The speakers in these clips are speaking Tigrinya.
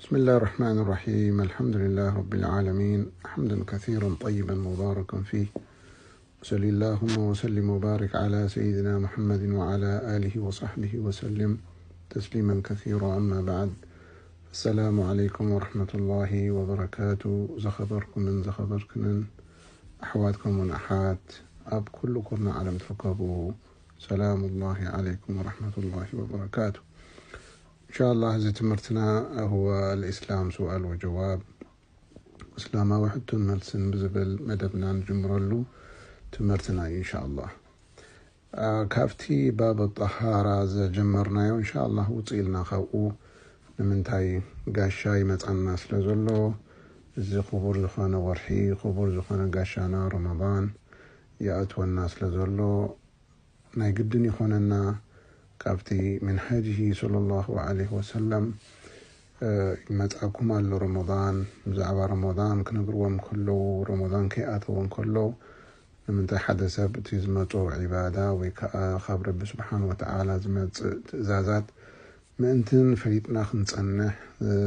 بسم الله الرحمن الرحيم. الحمد لله رب العالمين، حمدا كثيرا طيبا مباركا فيه. وصل اللهم وسلم وبارك على سيدنا محمد وعلى آله وصحبه وسلم تسليما كثيرا. أما بعد، السلام عليكم ورحمة الله وبركاته. ዝኸበርኩምን ዝኸበርክንን ኣሕዋትኩምን ኣሓት ኣብ ኩሉ ኩርና ዓለም ትርከቡ፣ ሰላም ላሂ ዓለይኩም ወረሕመቱላሂ ወበረካቱ። እንሻላህ፣ እዚ ትምህርትና هو الإسلام سؤال وجواب، እስላማዊ ሕቶን መልስን ብዝብል መደብና ንጅምረሉ ትምህርትና እዩ። እንሻላህ፣ ካብቲ ባብ ጠሃራ ዘጀመርናዮ እንሻላህ ውፅእ ኢልና ካብኡ። ንምንታይ? ጋሻ ይመፃና ስለ ዘሎ፣ እዚ ክቡር ዝኾነ ወርሒ፣ ክቡር ዝኾነ ጋሻና ረመዳን ይኣትወና ስለ ዘሎ፣ ናይ ግድን ይኾነና ካብቲ ምን ሀጅሂ ሰለላሁ ዐለይሂ ወሰለም ይመፃኩም ኣሎ ረመዳን። ብዛዕባ ረመዳን ክነግርዎም ከለዉ፣ ረመዳን ከይኣተወ እንከሎ፣ ንምንታይ ሓደ ሰብ እቲ ዝመፆ ዒባዳ ወይ ከዓ ካብ ረቢ ስብሓን ወተዓላ ዝመፅእ ትእዛዛት ምእንትን ፈሊጥና ክንፀንሕ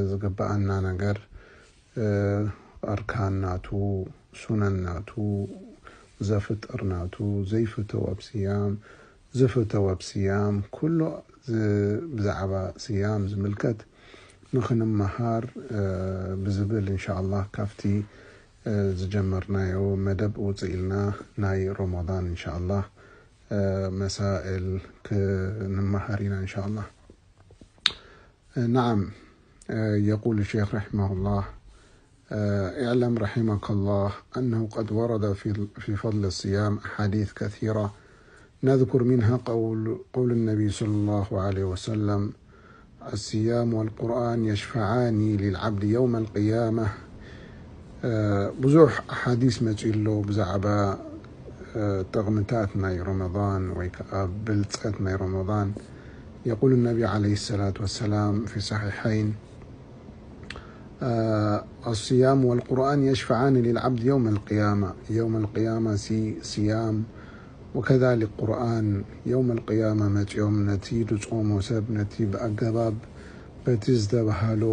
ዝግበኣና ነገር፣ ኣርካን ናቱ፣ ሱነን ናቱ፣ ዘፍጥር ናቱ፣ ዘይፍተው ኣብ ስያም፣ ዝፍተው ኣብ ስያም፣ ኩሉ ብዛዕባ ስያም ዝምልከት ንኽንመሃር ብዝብል እንሻላህ ካብቲ ዝጀመርናዮ መደብ ውፅእ ኢልና ናይ ረመዳን እንሻላህ መሳእል ክንመሃር ኢና እንሻላህ። نعم، يقول الشيخ رحمه الله: اعلم رحمك الله أنه قد ورد في في فضل الصيام أحاديث كثيرة، نذكر منها قول قول النبي صلى الله عليه وسلم: الصيام والقرآن يشفعان للعبد يوم القيامة. ብዙሕ ኣሓዲስ መፂኡ ኣሎ ብዛዕባ ጥቕምታት ናይ ረመዳን ወይ ከዓ ብልፀት ናይ ረመዳን። يقول النبي عليه الصلاة والسلام في الصحيحين: الصيام والقرآن يشفعان للعبد يوم القيامة. يوم القيامة سي صيام وكذلك قرآن يوم القيامة መፂኦም ነቲ ዝፆሞ ሰብ ነቲ ብኣገባብ በቲ ዝተባሃሎ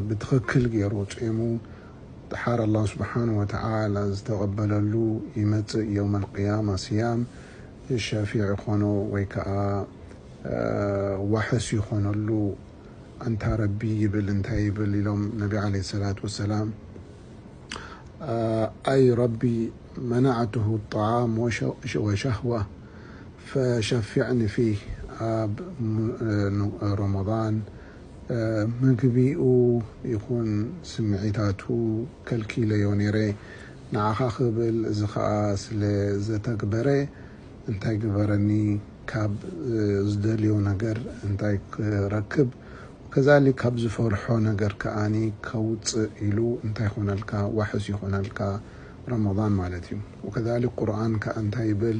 ብትኽክል ገይሩ ፂሙ ደሓር ኣላህ ስብሓን ወተዓላ ዝተቐበለሉ ይመፅእ። የውም ኣልቅያማ ስያም ሸፊዕ ይኾኖ ወይ ከዓ ዋሕስ ይኾነሉ። ኣንታ ረቢ ይብል። እንታይ ይብል ኢሎም ነቢ ዓለይሂ ሰላቱ ወሰላም? ኣይ ረቢ፣ መናዕትሁ ጣዓም ወሸህዋ ፈሸፊዕኒ ፊህ። ኣብ ረመዳን ምግቢኡ ይኹን ስምዒታቱ ከልኪለዮ ነይረ። ንዓኻ ክብል እዚ ኸኣ ስለ ዘተግበረ እንታይ ግበረኒ፣ ካብ ዝደልዮ ነገር እንታይ ክረክብ፣ ከዛሊክ ካብ ዝፈርሖ ነገር ከኣኒ ከውፅእ ኢሉ እንታይ ይኾነልካ? ዋሕስ ይኾነልካ ረመዳን ማለት እዩ። ወከዛሊክ ቁርኣን ከኣ እንታይ ይብል?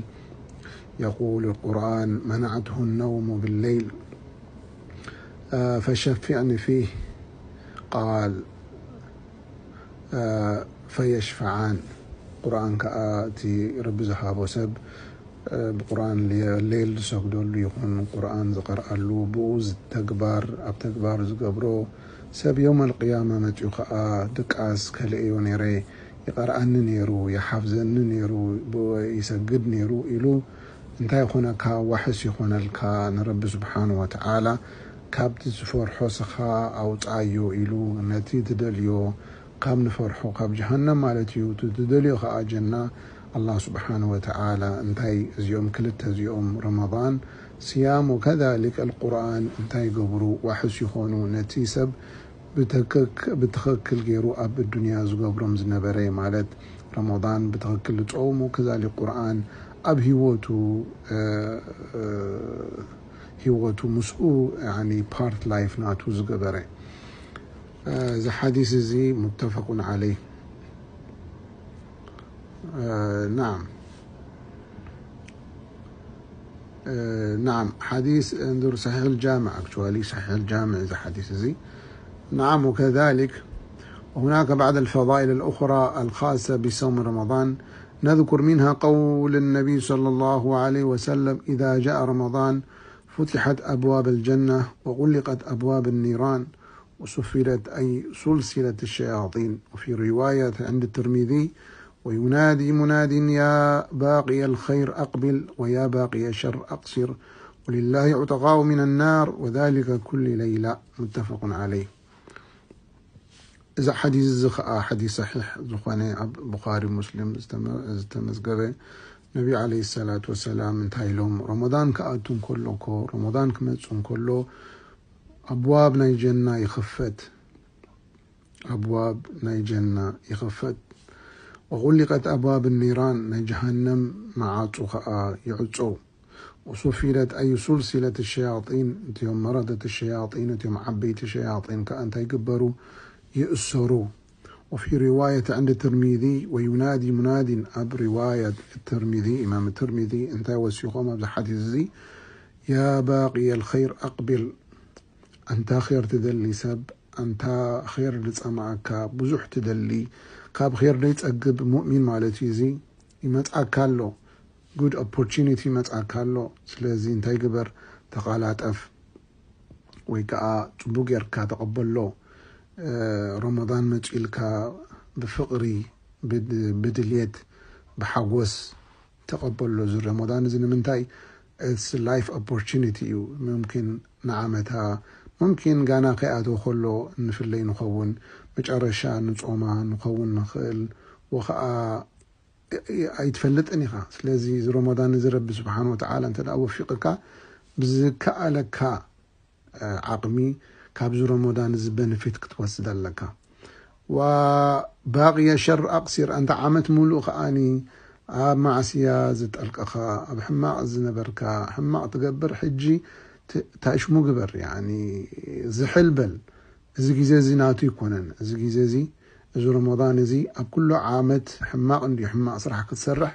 የቁል ቁርኣን መናዕትሁ ነውሙ ብለይል ፈሸፊዕኒ ፊህ ቃል ፈየሽፈዓን። ቁርኣን ከኣ እቲ ረቢ ዝሃቦ ሰብ ብቁርኣን ሌል ዝሰግደሉ ይኹን ቁርኣን ዝቐርኣሉ ብኡ ተግባር ኣብ ተግባር ዝገብሮ ሰብ የውም ኣልቅያማ መፂኡ ከኣ ድቃስ ከልእዮ ነይረ፣ ይቐርኣኒ ነይሩ፣ ይሓፍዘኒ ነይሩ፣ ይሰግድ ነይሩ ኢሉ እንታይ ይኾነካ? ዋሕስ ይኾነልካ። ንረቢ ስብሓን ወተዓላ ካብቲ ዝፈርሖ ስኻ ኣውፅኣዮ ኢሉ ነቲ ትደልዮ ካብ ንፈርሖ ካብ ጀሃነም ማለት እዩ። እቲ ትደልዮ ከዓ ጀና ኣላህ ስብሓን ወተዓላ እንታይ እዚኦም ክልተ እዚኦም ረመዳን ስያም ወከዛሊክ ኣልቁርኣን እንታይ ይገብሩ? ዋሕስ ይኾኑ ነቲ ሰብ ብትኽክል ገይሩ ኣብ ዱንያ ዝገብሮም ዝነበረ ማለት ረመዳን ብትኽክል ዝፀውሙ ከዛሊክ ቁርኣን ኣብ ህይወቱ ህይወቱ ምስኡ ፓርት ላይፍ ናቱ ዝገበረ። እዚ ሓዲስ እዚ ሙተፈቁን ዓለይ። ናም ናም ሓዲስ እንዱር ሰሒሕ ልጃምዕ ኣክቹዋሊ ሰሒሕ ልጃምዕ እዚ ሓዲስ እዚ ናም ወከዛሊክ هناك بعض الفضائل الأخرى الخاصة بصوم رمضان نذكر منها قول النبي صلى الله عليه وسلم إذا جاء رمضان فتحت أبواب الجنة وغلقت أبواب النيران وسفلت أي سلسلة الشياطين. وفي رواية عند الترمذي: وينادي مناد: يا باغي الخير أقبل، ويا باغي الشر أقصر، ولله عتقاء من النار، وذلك كل ليلة. متفق عليه. እዚ ሓዲስ እዚ ኸኣ ሓዲስ ሰሒሕ ዝኾነ ኣብ ቡኻሪ ሙስሊም ዝተመ-፣ ዝተመዝገበ፣ ነቢ ዓለይሂ ሰላቱ ወሰላም እንታይ ኢሎም? ረመዳን ክኣቱ እንከሎ እኮ፣ ረመዳን ክመጽእ እንከሎ፣ ኣብዋብ ናይ ጀና ይኽፈት፣ ኣብዋብ ናይ ጀና ይኽፈት። ወጉሊቀት ኣብዋብ ኒራን፣ ናይ ጀሃነም መዓጹ ኸኣ ይዕጾ። وسفلت أي سلسلة الشياطين، እቲኦም መረደት ሸያጢን፣ እቲኦም ዓበይቲ ሸያጢን ከኣ እንታይ ይግበሩ? ይእሰሩ። وفي رواية عند الترمذي: وينادي مناد، ኣብ ሪዋየት ትርሚዚ፣ ኢማም ትርሚዚ እንታይ ወሲኾም ኣብዚ ሓዲስ እዚ? يا باغي الخير أقبل، ኣንታ ኼር ትደሊ ሰብ፣ ኣንታ ኼር ዝጸማኣካ፣ ብዙሕ ትደሊ፣ ካብ ኼር ዘይጸግብ ሙእሚን ማለት እዩ እዚ፣ ይመጽኣካ ኣሎ። ጉድ ኦፖርቹኒቲ ይመጽኣካ ኣሎ። ስለዚ እንታይ ግበር? ተቓላጠፍ፣ ወይ ከኣ ጽቡቕ ጌርካ ተቐበሎ። እ፣ ረመዳን መጺኡ ኢልካ ብፍቕሪ፣ ብድ-፣ ብድልየት፣ ብሓጎስ ተቐበሎ። እዚ ረመዳን እዚ ንምንታይ? It's life opportunity እዩ። ሙምኪን ንዓመታ፣ ሙምኪን ጋና ከይኣተወ ከሎ እንፍለይ ንኸውን፣ መጨረሻ ንጾማ ንኸውን ንኽእል፣ ወኸኣ ኣይትፈልጥን ኢኻ። ስለዚ እዚ ረመዳን እዚ ረቢ ስብሓን ወተዓላ እንተ ደኣ ወፊቕካ፣ ብዝከኣለካ፣ እ፣ ዓቕሚ ካብዚ ረመዳን እዚ በነፊት ክትወስድ ኣለካ። وباغي الشر أقصر، ኣንታ ዓመት ሙሉእ ከኣኒ ኣብ ማዕስያ ዝጠልቀኻ፣ ኣብ ሕማቕ ዝነበርካ፣ ሕማቕ ትገብር፣ ሕጂ ት-፣ ታሽሙ ግበር፣ ያኒ ዝሕል በል። እዚ ግዜ እዚ ናቱ ኣይኮነን። እዚ ግዜ እዚ፣ እዚ ረመዳን እዚ ኣብ ኩሉ ዓመት ሕማቕ እንድዩ፣ ሕማቕ ስራሕ ክትሰርሕ፣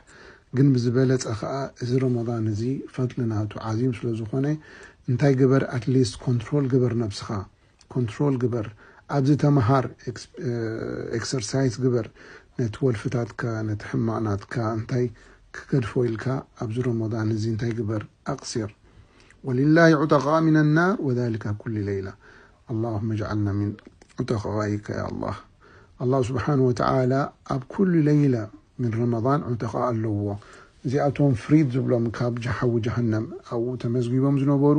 ግን ብዝበለጸ ኸኣ እዚ ረመዳን እዚ ፈድሊ ናቱ ዓዚም ስለ ዝኾነ፣ እንታይ ግበር? ኣትሊስት ኮንትሮል ግበር ነብስኻ። ኮንትሮል ግበር። ኣብዚ ተመሃር፣ ኤክስ-፣ እ፣ ኤክሰርሳይዝ ግበር። ነቲ ወልፍታትካ፣ ነቲ ሕማቕ ናትካ እንታይ ክገድፎ ኢልካ ኣብዚ ረመዳን እዚ እንታይ ግበር? ኣቕሲር። ولله عتقاء من النار وذلك كل ليلة. اللهم اجعلنا من عتقائك يا الله. ኣላህ ስብሓን ወተዓላ ኣብ ኩሉ ለይላ ምን ረመዳን ዑተቓ ኣለዎ። እዚኣቶም ፍሪድ ዝብሎም ካብ ጀሓዊ ጀሃነም ኣብኡ ተመዝጊቦም ዝነበሩ፣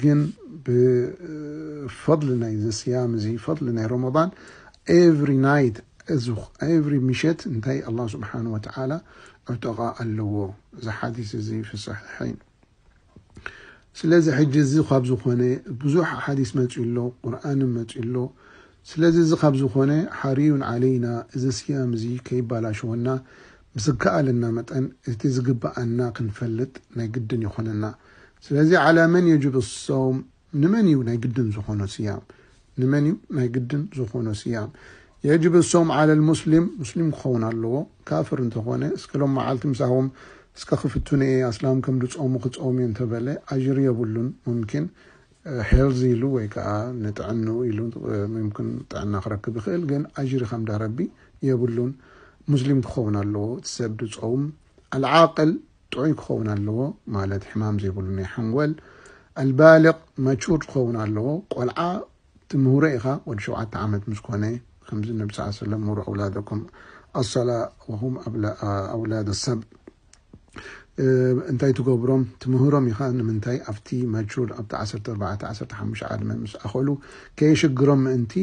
ግን ብፈድሊ ናይዚ ስያም እዚ፣ ፈድሊ ናይ ረመዳን፣ ኤቭሪ ናይት፣ እዚ ኤቭሪ ምሸት እንታይ ኣላህ ስብሓን ወተዓላ ዑተቓ ኣለዎ። እዚ ሓዲስ እዚ ፊ ሰሒሐይን። ስለዚ ሕጂ እዚ ካብ ዝኾነ፣ ብዙሕ ሓዲስ መጺኡ ኣሎ፣ ቁርኣን መጺኡ ኣሎ። ስለዚ እዚ ካብ ዝኾነ፣ ሓርዩን ዓለይና እዚ ስያም እዚ ከይባላሸወና፣ ምስ ዝከኣለና መጠን እቲ ዝግብኣና ክንፈልጥ ናይ ግድን ይኾነና። ስለዚ ዓላ መን የጅብ ሰውም፣ ንመን እዩ ናይ ግድን ዝኾኖ ስያም? ንመን እዩ ናይ ግድን ዝኾኖ ስያም? የጅብ ሰውም ዓለል ሙስሊም፣ ሙስሊም ክኸውን ኣለዎ። ካፍር እንተኾነ፣ እስከ ሎም መዓልቲ ምሳኹም እስከ ክፍቱን እየ፣ ኣስላም ከም ዝጾሙ ክጾም እየ እንተበለ፣ ኣጅሪ የብሉን። ሙምኪን፣ እ፣ ሄልዝ ኢሉ ወይ ከኣ ንጥዕንኡ ኢሉ፣ እ፣ ሙምኪን ጥዕና ክረክብ ይኽእል፣ ግን ኣጅሪ ከም ዳረቢ የብሉን። ሙስሊም ክኸውን ኣለዎ፣ እቲ ሰብ ዝጾም። ኣልዓቅል፣ ጥዑይ ክኸውን ኣለዎ፣ ማለት ሕማም ዘይብሉ ናይ ሓንጎል። ኣልባልቕ፣ ማቹር ክኸውን ኣለዎ። ቆልዓ ትምህሮ ኢኻ፣ ወዲ ሸውዓተ ዓመት ምስ ኮነ፣ ከምዚ ነቢ ሰለላሁ ዐለይሂ ወሰለም፣ ሙሩ ኣውላደኩም ኣሰላ ወሁም ኣብላ-፣ ኣውላድ ሰብ። እ፣ እንታይ ትገብሮም? ትምህሮም ኢኻ። ንምንታይ? ኣብቲ ማቹር፣ ኣብቲ ዓሰርተ ኣርባዕተ፣ ዓሰርተ ሓሙሽተ ዕድመ ምስ ኣኸሉ፣ ከየሽግሮም ምእንቲ፣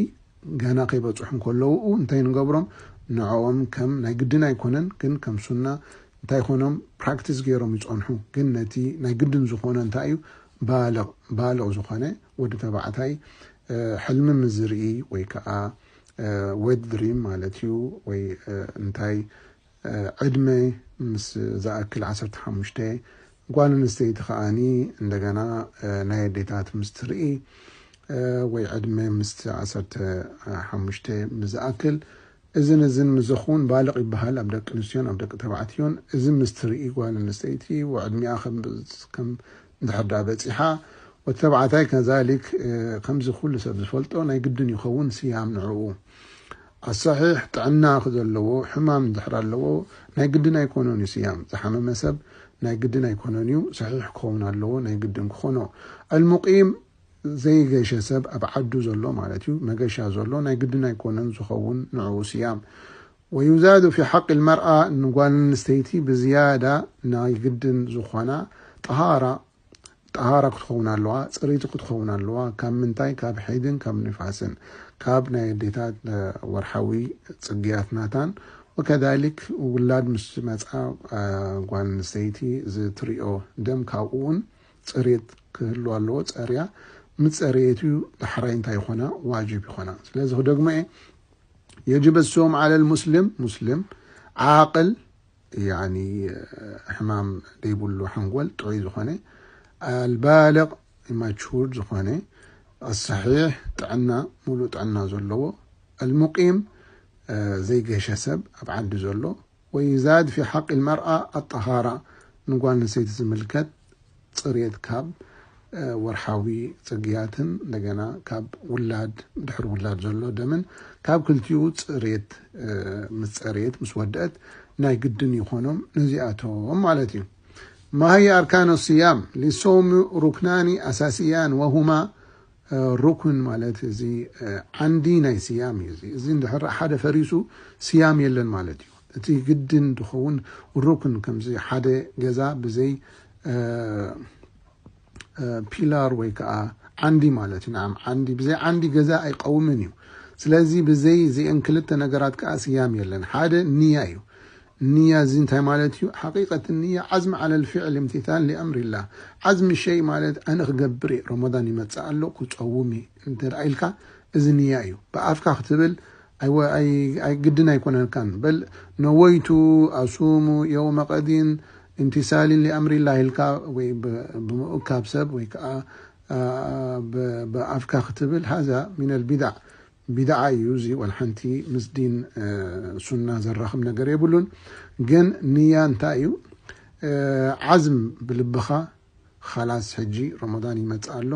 ገና ከይበጽሑ እንከለዉ እንታይ ንገብሮም? ንዕኦም ከም ናይ ግድን ኣይኮነን፣ ግን ከም ሱና እንታይ ኮኖም ፕራክቲስ ገይሮም ይጸንሑ። ግን ነቲ ናይ ግድን ዝኾነ እንታይ እዩ? ባልቕ፣ ባልቕ ዝኾነ ወዲ ተባዕታይ፣ እ፣ ሕልሚ ምስ ዝርኢ ወይ ከኣ፣ እ፣ ዌት ድሪም ማለት እዩ፣ ወይ፣ እ፣ እንታይ፣ እ፣ ዕድመ ምስ ዝኣክል ዓሰርተ ሓሙሽተ፣ ጓል ኣንስተይቲ ከኣኒ እንደገና፣ እ፣ ናይ ኣዴታት ምስ ትርኢ፣ እ፣ ወይ ዕድመ ምስ ዓሰርተ ሓሙሽተ ምስ ዝኣክል፣ እዝን እዝን ምስ ዝኸውን ባልቕ ይበሃል ኣብ ደቂ ኣንስትዮን ኣብ ደቂ ተባዕትዮን። እዚ ምስ ትርኢ ጓል ኣንስተይቲ ወዕድሚኣ ከም፣ ከም እንድሕር ደኣ በጺሓ፣ ወተባዕታይ ከዛሊክ፣ እ፣ ከምዚ ኩሉ ሰብ ዝፈልጦ ናይ ግድን ይኸውን ስያም ንዕኡ። ኣሰሒሕ ጥዕና ክዘለዎ፣ ሕማም እንድሕር ኣለዎ፣ ናይ ግድን ኣይኮነን እዩ ስያም። ዝሓመመ ሰብ ናይ ግድን ኣይኮነን እዩ፣ ሰሒሕ ክኸውን ኣለዎ፣ ናይ ግድን ክኾኖ። ኣልሙቂም ዘይገሸ ሰብ ኣብ ዓዱ ዘሎ ማለት እዩ፣ መገሻ ዘሎ ናይ ግድን ኣይኮነን ዝኸውን ንዕኡ ስያም። ወዩዛዱ ፊ ሓቅ ልመርኣ ንጓል ኣንስተይቲ ብዝያዳ ናይ ግድን ዝኾና ጠሃራ ጠሃራ ክትኸውን ኣለዋ፣ ፅርይቲ ክትኸውን ኣለዋ። ካብ ምንታይ? ካብ ሒድን ካብ ንፋስን፣ ካብ ናይ ኣዴታት ወርሓዊ ፅግያት ናታን። ወከዛሊክ ውላድ ምስ መፃ ጓል ኣንስተይቲ ዝትሪኦ ደም ካብኡ እውን ፅሬት ክህሉ ኣለዎ። ፀርያ ምስ ፀርየት እዩ ዳሕራይ እንታይ ይኾና ዋጅብ ይኾና። ስለዚ ክደግሞ እየ يجب الصوم على المسلم مسلم عاقل يعني ሕማም ዘይብሉ ሓንጎል ጥዑይ ዝኾነ البالغ matured ዝኾነ الصحيح ጥዕና ሙሉእ ጥዕና ዘለዎ المقيم ዘይገሸ ሰብ ኣብ ዓዲ ዘሎ ويزاد في حق المرأة الطهارة ንጓል ኣንስተይቲ ዝምልከት ፅሬት ካብ ወርሓዊ ፅግያትን እንደገና ካብ ውላድ ድሕሪ ውላድ ዘሎ ደምን ካብ ክልቲኡ ፅሬት ምስ ፀርየት ምስ ወደአት ናይ ግድን ይኾኖም ነዚኣቶም ማለት እዩ። ما هي أركان الصيام؟ للصوم ركنان أساسيان وهما ሩክን ማለት እዚ ዓንዲ ናይ ስያም እዩ። እዚ እንድሕር ሓደ ፈሪሱ ስያም የለን ማለት እዩ። እቲ ግድን ዝኸውን ሩክን ከምዚ ሓደ ገዛ ብዘይ ፒላር ወይ ከዓ ዓንዲ ማለት እዩ። ንዓም ዓንዲ ብዘይ ዓንዲ ገዛ ኣይቀውምን እዩ። ስለዚ ብዘይ እዚአን ክልተ ነገራት ከዓ ስያም የለን። ሓደ ንያ እዩ። ንያ እዚ እንታይ ማለት እዩ? حقيقة النية عزم على الفعل امتثال لأمر الله። ዓዝሚ ሸይ ማለት ኣነ ክገብር እየ፣ ረመዳን ይመፅእ ኣሎ ክፀውም እየ እንተ ደኣ ኢልካ እዚ ንያ እዩ። ብኣፍካ ክትብል ኣይወ- ኣይ- ኣይ- ግድን ኣይኮነልካን። በል ነወይቱ ኣሱሙ የውመ ቀዲን ኢምቲሳሊን ሊኣምሪላህ ኢልካ ወይ ብ- ብምእካብ ሰብ ወይ ከዓ ብኣፍካ ክትብል ሃዛ ሚነል ቢድዓ ቢድዓ እዩ እዚ ወላ ሓንቲ ምስ ዲን ሱና ዘራኽብ ነገር የብሉን። ግን ንያ እንታይ እዩ? ዓዝም ብልብኻ ኻላስ ሕጂ ረመዳን ይመፅእ ኣሎ፣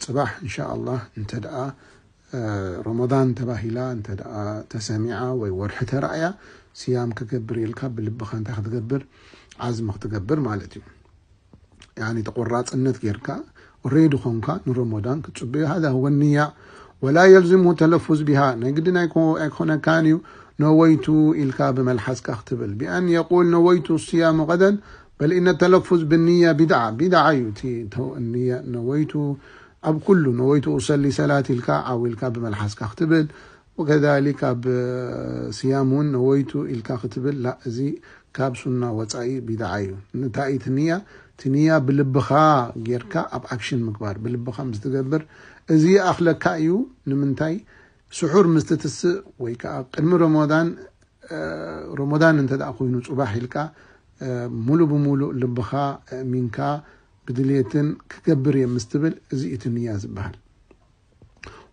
ፅባሕ እንሻ ኣላህ እንተ ደኣ ረመዳን ተባሂላ እንተ ደኣ ተሰሚዓ ወይ ወርሒ ተራእያ ስያም ክገብር ኢልካ ብልብኻ እንታይ ክትገብር? ዓዝም ክትገብር ማለት እዩ። ያኒ ተቆራፅነት ጌርካ ሬዲ ኾንካ ንረመዳን ክትፅበዮ هذا هو النية ولا يلزمه التلفظ بها ናይ ግድን ኣይኮነካን እዩ ነወይቱ ኢልካ ብመልሓስካ ክትብል بأن يقول نويت الصيام غدا بل إن التلفظ بالنية بدعة بدعة እዩ እቲ نية ነወይቱ ኣብ ኩሉ ነወይቱ أصلي ሰላት ኢልካ ዓው ኢልካ ብመልሓስካ ክትብል وكذلك ኣብ ስያም እውን ነወይቱ ኢልካ ክትብል ላ እዚ ካብ ሱና ወፃኢ ቢድዓ እዩ። እንታይ እዩ ትንያ? ትንያ ብልብኻ ጌርካ ኣብ ኣክሽን ምግባር ብልብኻ ምስ ትገብር እዚ ይኣኽለካ እዩ። ንምንታይ? ስሑር ምስ ትትስእ ወይ ከዓ ቅድሚ ረመዳን ረመዳን እንተ ደኣ ኮይኑ ፅባሕ ኢልካ ሙሉ ብሙሉ ልብኻ እሚንካ ብድልየትን ክገብር እየ ምስ ትብል እዚ እዩ ትንያ ዝበሃል።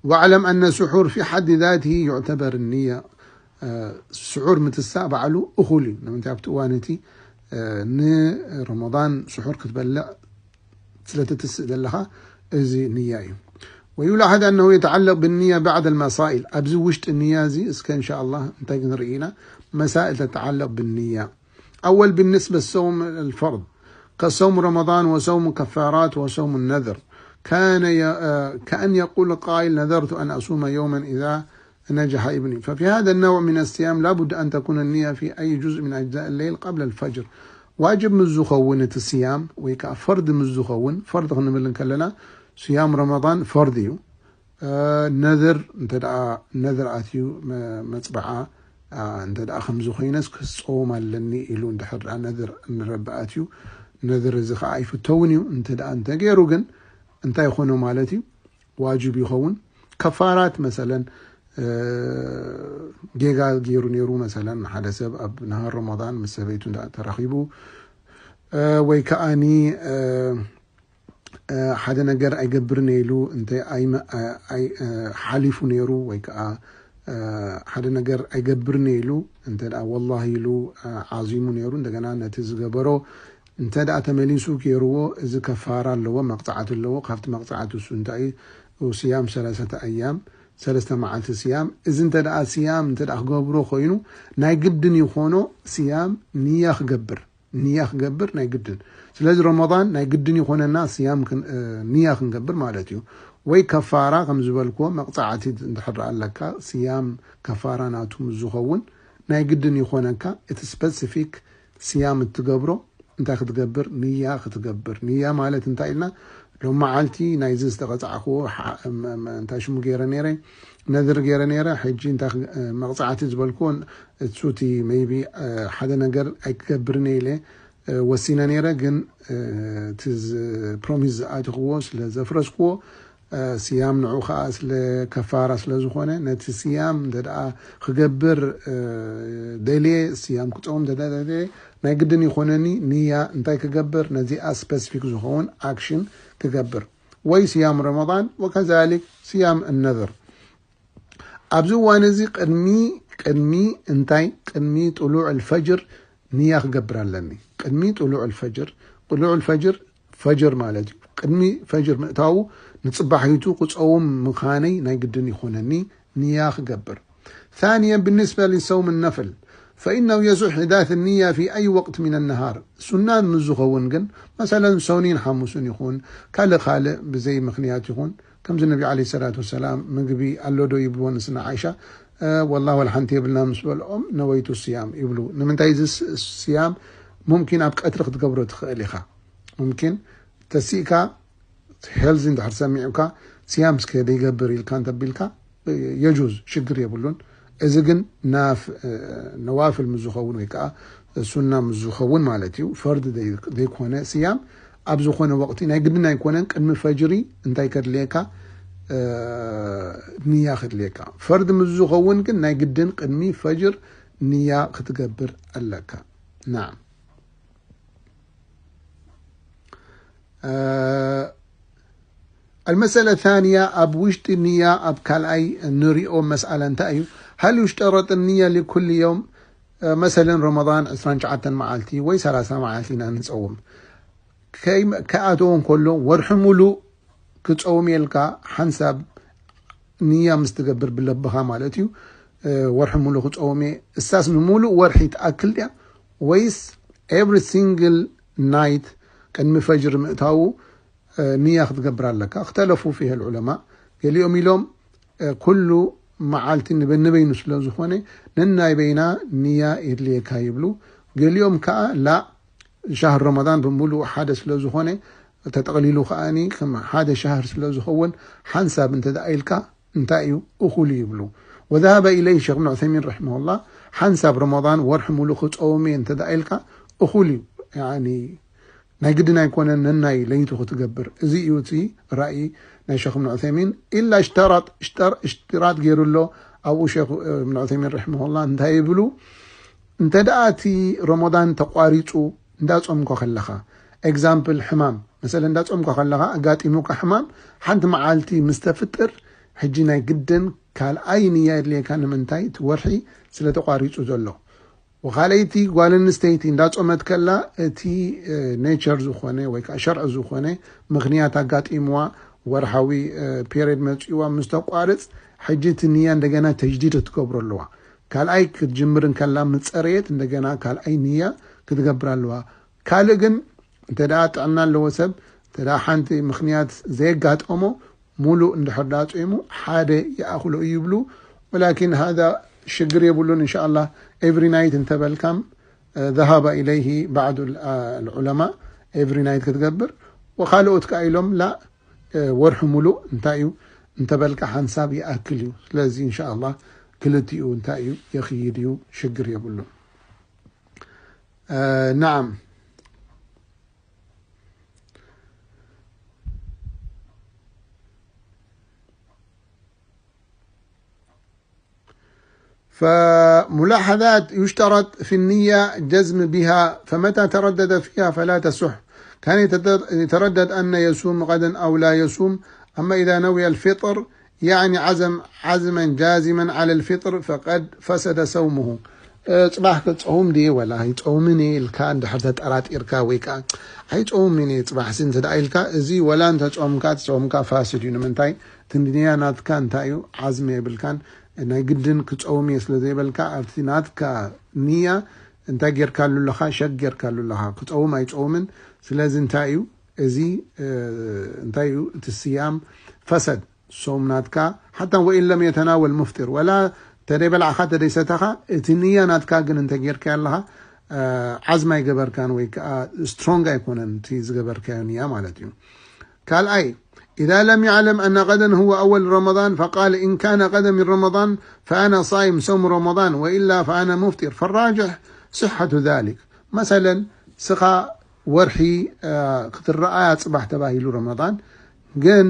واعلم أن السحور في حد ذاته يعتبر النية ስሑር ምትሳእ ባዕሉ እኹል እዩ። ንምንታይ ኣብቲ እዋን እቲ ንረመዳን ስሑር ክትበልዕ ስለ ትትስእ ዘለኻ እዚ ንያ እዩ። ويلاحظ أنه يتعلق بالنية بعض المسائل ኣብዚ ውሽጢ ንያ እዚ እስከ إن شاء الله እንታይ ክንርኢ ኢና መሳእል تتعلق بالنية أول بالنسبة لصوم الفرض كصوم رمضان وصوم كفارات وصوم النذر كان ي... كأن يقول قائل نذرت أن أصوم يوما إذا نجح ابني ففي هذا النوع من الصيام لا بد أن تكون النية في أي جزء من أجزاء الليل قبل الفجر واجب مزخون الصيام ويكا فرض مزخون فرض خنمل كلنا صيام رمضان فرض يو ነዝር እንተ ደኣ ነዝር ኣትዩ መፅብዓ እንተ ደኣ ከምዚ ኮይነስ ክፀውም ኣለኒ ኢሉ እንድሕር ደኣ ነዝር ንረቢ ኣትዩ ነዝር እዚ ከዓ ኣይፍተውን እዩ። እንተ ደኣ እንተገይሩ ግን እንታይ ይኾኖ ማለት እዩ? ዋጅብ ይኸውን። ከፋራት መሰለን ጌጋ ገይሩ ነይሩ መሰለን ሓደ ሰብ ኣብ ነሃር ረመዳን ምስ ሰበይቱ እንዳ ተራኺቡ ወይ ከዓኒ ሓደ ነገር ኣይገብርን ኢሉ እንተ ሓሊፉ ነይሩ ወይ ከዓ ሓደ ነገር ኣይገብርን ኢሉ እንተ ደኣ ወላሂ ኢሉ ዓዚሙ ነይሩ እንደገና ነቲ ዝገበሮ እንተ ደኣ ተመሊሱ ገይርዎ እዚ ከፋራ ኣለዎ መቕፃዕቲ ኣለዎ ካብቲ መቕፃዕቲ እሱ እንታይ እዩ ስያም ሰለሰተ ኣያም ሰለስተ መዓልቲ ስያም እዚ እንተ ደኣ ስያም እንተ ደኣ ክገብሮ ኮይኑ ናይ ግድን ይኾኖ ስያም ንያ ክገብር ንያ ክገብር ናይ ግድን። ስለዚ ረመዳን ናይ ግድን ይኾነና ስያም ክን-፣ እ፣ ንያ ክንገብር ማለት እዩ። ወይ ከፋራ ከም ዝበልክዎ መቕጻዕቲ እንድሕር ኣለካ ስያም ከፋራ ናቱ ምስ ዝኸውን ናይ ግድን ይኾነካ እቲ ስፐሲፊክ ስያም እትገብሮ እንታይ ክትገብር? ንያ ክትገብር። ንያ ማለት እንታይ ኢልና? ሎም መዓልቲ ናይዚ ዝተቐጻዕክዎ ሓ-፣ እም-፣ እም-፣ እንታይ ሽሙ ገይረ ነይረ? ነድር ገይረ ነይረ። ሕጂ እንታይ ክ-፣ እ፣ መቕጻዕቲ ዝበልክዎ እሱ እቲ ሜይቢ፣ እ፣ ሓደ ነገር ኣይክገብርን እየ ኢለ፣ እ፣ ወሲነ ነይረ። ግን፣ እ፣ እቲ ዝ-፣ ፕሮሚስ ዝኣተኽዎ ስለ ዘፍረስክዎ፣ እ፣ ስያም ንዑ ኸኣ ስለ ከፋራ ስለ ዝኾነ፣ ነቲ ስያም እንተ ደኣ ክገብር፣ እ፣ ደልየ፣ ስያም ክጸውም እንተ ደኣ ደልየ፣ ናይ ግድን ይኾነኒ ንያ እንታይ ክገብር? ነዚኣ ስፐሲፊክ ዝኸውን ኣክሽን ክገብር። ወይ ስያም ረመዳን፣ ወከዛሊክ ስያም ነድር። ኣብዚ እዋን እዚ ቅድሚ፣ ቅድሚ እንታይ? ቅድሚ ጥሉዕ ኣልፈጅር ንያ ክገብር ኣለኒ። ቅድሚ ጥሉዕ ኣልፈጅር፣ ጥሉዕ ኣልፈጅር ፈጅር ማለት እዩ። ቅድሚ ፈጅር ምእታዉ ንጽባሒቱ ክጸውም ምዃነይ ናይ ግድን ይኾነኒ ንያ ክገብር። ثانيا، بالنسبة لصوم النفل، فإنه يصح إحداث النية في أي وقت من النهار. ሱና ምስ ዝኸውን ግን፣ መሰለን ሰኑይን ሓሙስን ይኹን፣ ካልእ ካልእ ብዘይ ምኽንያት ይኹን፣ ከምዚ ነቢ ዓለይሂ ሰላቱ ወሰላም ምግቢ ኣሎ ዶ ይብልዎ ንስና ዓይሻ፣ እ፣ ወላሂ ወላ ሓንቲ የብልና ምስ በልኦም ነወይቱ ስያም ይብሉ። ንምንታይ እዚ ስ-፣ ስያም ሙምኪን ኣብ ቀትሪ ክትገብሮ ትኽእል ኢኻ። ሙምኪን ተሲእካ ሄልዚ እንድሕር ሰሚዑካ ስያም እስከ ደይገብር ኢልካ እንተቢልካ የጁዝ ሽግር የብሉን። እዚ ግን ናፍ-፣ ነዋፍል ምስ ዝኸውን ወይ ከዓ ሱና ምስ ዝኸውን ማለት እዩ። ፈርድ ደይ-፣ ዘይኮነ ስያም ኣብ ዝኾነ ወቕቲ ናይ ግድን ኣይኮነን። ቅድሚ ፈጅሪ እንታይ ከድልየካ? እ፣ ንያ ከድልየካ። ፈርድ ምስ ዝኸውን ግን ናይ ግድን ቅድሚ ፈጅር ንያ ክትገብር ኣለካ። ናም። እ፣ المسألة الثانية، ኣብ ውሽጢ ንያ ኣብ ካልኣይ ንሪኦ መስኣላ እንታይ እዩ? هل يشترط النية لكل يوم؟ እ፣ መሰለን ረመዳን ዕስራን ትሽዓተን መዓልቲ ወይ ሰላሳ መዓልቲ ኢና ንጸውም። ከይ-፣ ከኣተዎ እንከሎ ወርሒ ሙሉእ ክጸውም የልካ ሓንሳብ ንያ ምስ ትገብር ብለብኻ ማለት እዩ። እ፣ ወርሒ ሙሉእ ክጸውም እየ፣ እሳስ ንሙሉእ ወርሒ ትኣክል ድያ ወይስ ኤቭሪ ሲንግል ናይት ቅድሚ ፈጅሪ ምእታዉ፣ እ፣ ንያ ክትገብር ኣለካ? اختلفوا فيها العلماء። ገሊኦም ኢሎም፣ እ፣ ኩሉ መዓልቲ ንበ-፣ ንበይኑ ስለ ዝኾነ ነናይ በይና ንያ የድልየካ ይብሉ። ገሊኦም ከኣ ላ ሻህር ረመዳን ብምሉኡ ሓደ ስለ ዝኾነ ተጠቕሊሉ ከኣኒ ከም ሓደ ሻህር ስለ ዝኸውን ሓንሳብ እንተ ደኣ ኢልካ እንታይ እዩ እኹል እዩ ይብሉ። وذهب إليه ሸኽ እብን ዑሰይሚን ረሒመሁላህ ሓንሳብ ረመዳን ወርሒ ሙሉእ ክጸውም እየ እንተ ደኣ ኢልካ እኹል እዩ። ያኒ ናይ ግድን ኣይኮነን ነናይ ለይቱ ክትገብር። እዚ እዩ እቲ ራእይ ናይ ሸኽ እብን ዑሰይሚን። ኢላ እሽተራጥ፣ እሽተር-፣ እሽትራጥ ገይሩ ኣሎ ኣብኡ ሸኽ እብን ዑሰይሚን ረሒመሁላህ እንታይ ይብሉ? እንተ ደኣ እቲ ረመዳን ተቋሪጹ እንዳጾምካ ከለኻ፣ ኤግዛምፕል ሕማም፣ መሰለ እንዳጾምካ ከለኻ ኣጋጢሙካ ሕማም፣ ሓንቲ መዓልቲ ምስ ተፍጥር፣ ሕጂ ናይ ግድን ካልኣይ ንያ የድልየካ። ንምንታይ? እቲ ወርሒ ስለ ተቋሪጹ ዘሎ። ወኻልኣይቲ ጓል ኣንስተይቲ እንዳጾመት ከላ፣ እቲ፣ እ፣ ኔቸር ዝኾነ ወይ ከዓ ሸርዒ ዝኾነ ምኽንያት ኣጋጢምዋ፣ ወርሓዊ፣ እ፣ ፔሪየድ መጺእዋ ምስ ተቋርጽ፣ ሕጂ እቲ ንያ እንደገና ተጅዲድ ክትገብሮ ኣለዋ። ካልኣይ ክትጅምር እንከላ ምስ ጸረየት እንደገና ካልኣይ ንያ ክትገብር ኣለዋ። ካልእ ግን እንተ ደኣ ጥዕና ኣለዎ ሰብ፣ እንተ ደኣ ሓንቲ ምኽንያት ዘየጋጠሞ፣ ሙሉእ እንድሕር ደኣ ጾይሙ ሓደ ይኣኽሎ እዩ ይብሉ። ወላኪን ሃዛ ሽግር የብሉን። እንሻኣላህ ኤቭሪ ናይት እንተበልካም፣ እ፣ ذهب إليه بعض ال-، አ፣ العلماء ኤቭሪ ናይት ክትገብር፣ ወኻልኦት ከኣ ኢሎም ላ፣ እ፣ ወርሒ ሙሉእ እንታይ እዩ እንተበልካ ሓንሳብ ይኣክል እዩ። ስለዚ እንሻኣላህ ክልቲኡ እንታይ እዩ የኽይድ እዩ፣ ሽግር የብሉን። እ፣ ነዓም። فملاحظات: يشترط في النية جزم بها، فمتى تردد فيها فلا تصح. كان يتد-، يتردد أن يصوم غدا أو لا يصوم، أما إذا نوي الفطر، يعني عزم عزما جازما على الفطر فقد فسد صومه. እ፣ ጽባሕ ክጸውም ድየ ወላ ኣይጸውምን እየ ኢልካ እንድሕር ተጠራጢርካ ወይ ከኣ ኣይጸውምን እየ ጽባሕሲ እንተ ደኣ ኢልካ፣ እዚ ወላ እንተ ጾምካ፣ ጾምካ ፋሲድ እዩ። ንምንታይ? እቲ ንያ ናትካ እንታይ እዩ? ዓዝሚ የብልካን። ናይ ግድን ክጸውም እየ ስለ ዘይበልካ፣ ኣብቲ ናትካ ንያ እንታይ ጌርካሉ ኣለኻ? ሸክ ጌርካሉ ኣለኻ። ክጸውም ኣይጸውምን። ስለዚ እንታይ እዩ እዚ? እንታይ እዩ እቲ ስያም? ፈሰድ ሶም ናትካ ሓታ ወኢን ለም የተናወል ሙፍጢር፣ ወላ ተደይ በላዕኻ ተደይ ሰተኻ፣ እቲ ንያ ናትካ ግን እንተ ጌርካዮ ኣለኻ ዓዝም ኣይገበርካን ወይ ከዓ ስትሮንግ ኣይኮነን እቲ ዝገበርካዮ ንያ ማለት እዩ። ካልኣይ، إذا لم يعلم أن غدا هو أول رمضان فقال إن كان غدا من رمضان فأنا صائم صوم رمضان وإلا فأنا مفطر فالراجح صحة ذلك. መሰለን ስኻ ወርሒ ክትረኣያ ፅባሕ ተባሂሉ ረመዳን ግን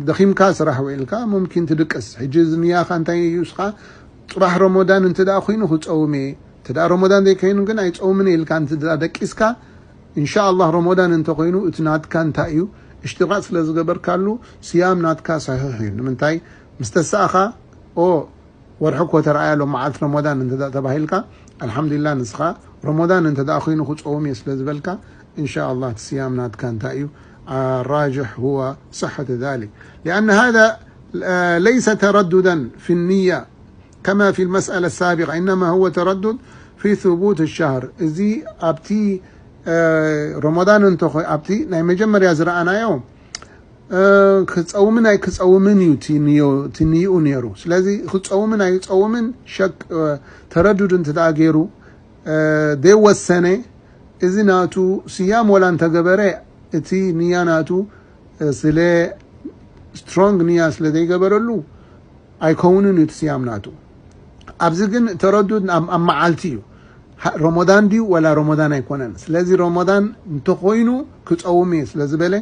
ደኺምካ ስራሕ ውዒልካ ሙምኪን ትድቅስ። ሕጂ እዚ ንያኻ እንታይ እዩ? እስኻ ፅባሕ ረመዳን እንተ ደኣ ኮይኑ ክፀውም እየ፣ እንተ ደኣ ረመዳን ዘይከይኑ ግን ኣይፀውምን እየ ኢልካ እንተ ደኣ ደቂስካ፣ እንሻ ኣላህ ረመዳን እንተኮይኑ እቲ ናትካ እንታይ እዩ? እሽትራጥ ስለ ዝገበርካሉ ስያም ናትካ ሰሒሕ እዩ። ንምንታይ? ምስ ተሳእኻ ኦ ወርሒ እኮ ተረኣያ ሎም መዓልቲ ረመዳን እንተ ደኣ ተባሂልካ ኣልሓምዱሊላህ ንስኻ ረመዳን እንተ ደኣ ኮይኑ ክፀውም እየ ስለ ዝበልካ እንሻ ኣላህ እቲ ስያም ናትካ እንታይ እዩ? الراجح هو صحة ذلك لأن هذا ليس ترددا في النية كما في المسألة السابقة إنما هو تردد في ثبوت الشهر እዚ ኣብቲ ረመዳን እንተኾ ኣብቲ ናይ መጀመርያ ዝረኣናዮ ክፀውምን ኣይክፀውምን እዩ እቲ ንይኡ ነይሩ። ስለዚ ክፀውምን ኣይፀውምን ሸክ ተረዱድ እንተ ደኣ ገይሩ ዘይወሰነ እዚ ናቱ ስያም ወላ እንተገበረ እቲ ንያ ናቱ ስለ ስትሮንግ ንያ ስለ ዘይገበረሉ ኣይከውንን እዩ እቲ ስያም ናቱ። ኣብዚ ግን ተረዱድ ኣብ መዓልቲ እዩ። ረመዳን ድዩ ወላ ረመዳን ኣይኮነን። ስለዚ ረመዳን እንተኾይኑ ክፀውም እየ ስለ ዝበለ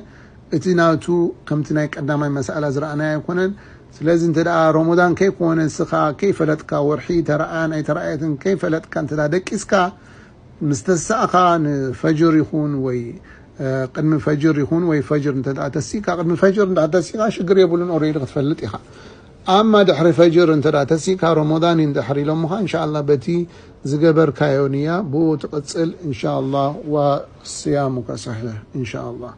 እቲ ናቱ ከምቲ ናይ ቀዳማይ መሳእላ ዝረኣናዮ ኣይኮነን። ስለዚ እንተ ደኣ ረመዳን ከይኮነ ንስኻ ከይፈለጥካ ወርሒ ተረኣያን ኣይተረኣየትን ከይፈለጥካ እንተ ደኣ ደቂስካ ምስ ተሳእኻ ንፈጅር ይኹን ወይ ቅድሚ ፈጅር ይኹን ወይ ፈጅር እንተ ደኣ ተሲእካ ቅድሚ ፈጅር እንዳ ተሲእካ ሽግር የብሉን። ኦሬዲ ክትፈልጥ ኢኻ። ኣማ ድሕሪ ፈጅር እንተ ደኣ ተሲእካ ረመዳን እዩ እንድሕር ኢሎምኻ እንሻ ኣላህ በቲ ዝገበርካዮ ንያ ብኡ ትቕጽል እንሻ ኣላህ ወስያሙከ ሰሒሕ እንሻ ኣላህ።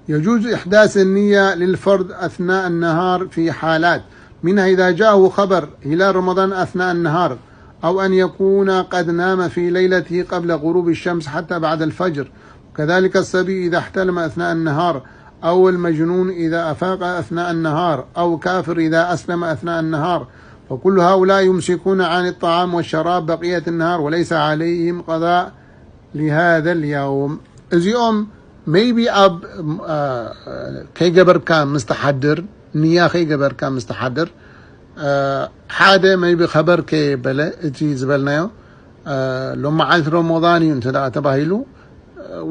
يجوز إحداث النية للفرض أثناء النهار في حالات منها إذا جاءه خبر هلال رمضان أثناء النهار أو أن يكون قد نام في ليلته قبل غروب الشمس حتى بعد الفجر وكذلك الصبي إذا احتلم أثناء النهار أو المجنون إذا أفاق أثناء النهار أو كافر إذا أسلم أثناء النهار فكل هؤلاء يمسكون عن الطعام والشراب بقية النهار وليس عليهم قضاء لهذا اليوم. እዚኦም maybe ኣብ ከይገበርካ ምስ ትሓድር ንያ ከይገበርካ ምስ ትሓድር ሓደ maybe ከበር ከየበለ እቲ ዝበልናዮ ሎም መዓልቲ ረመዳን እዩ እንተ ደኣ ተባሂሉ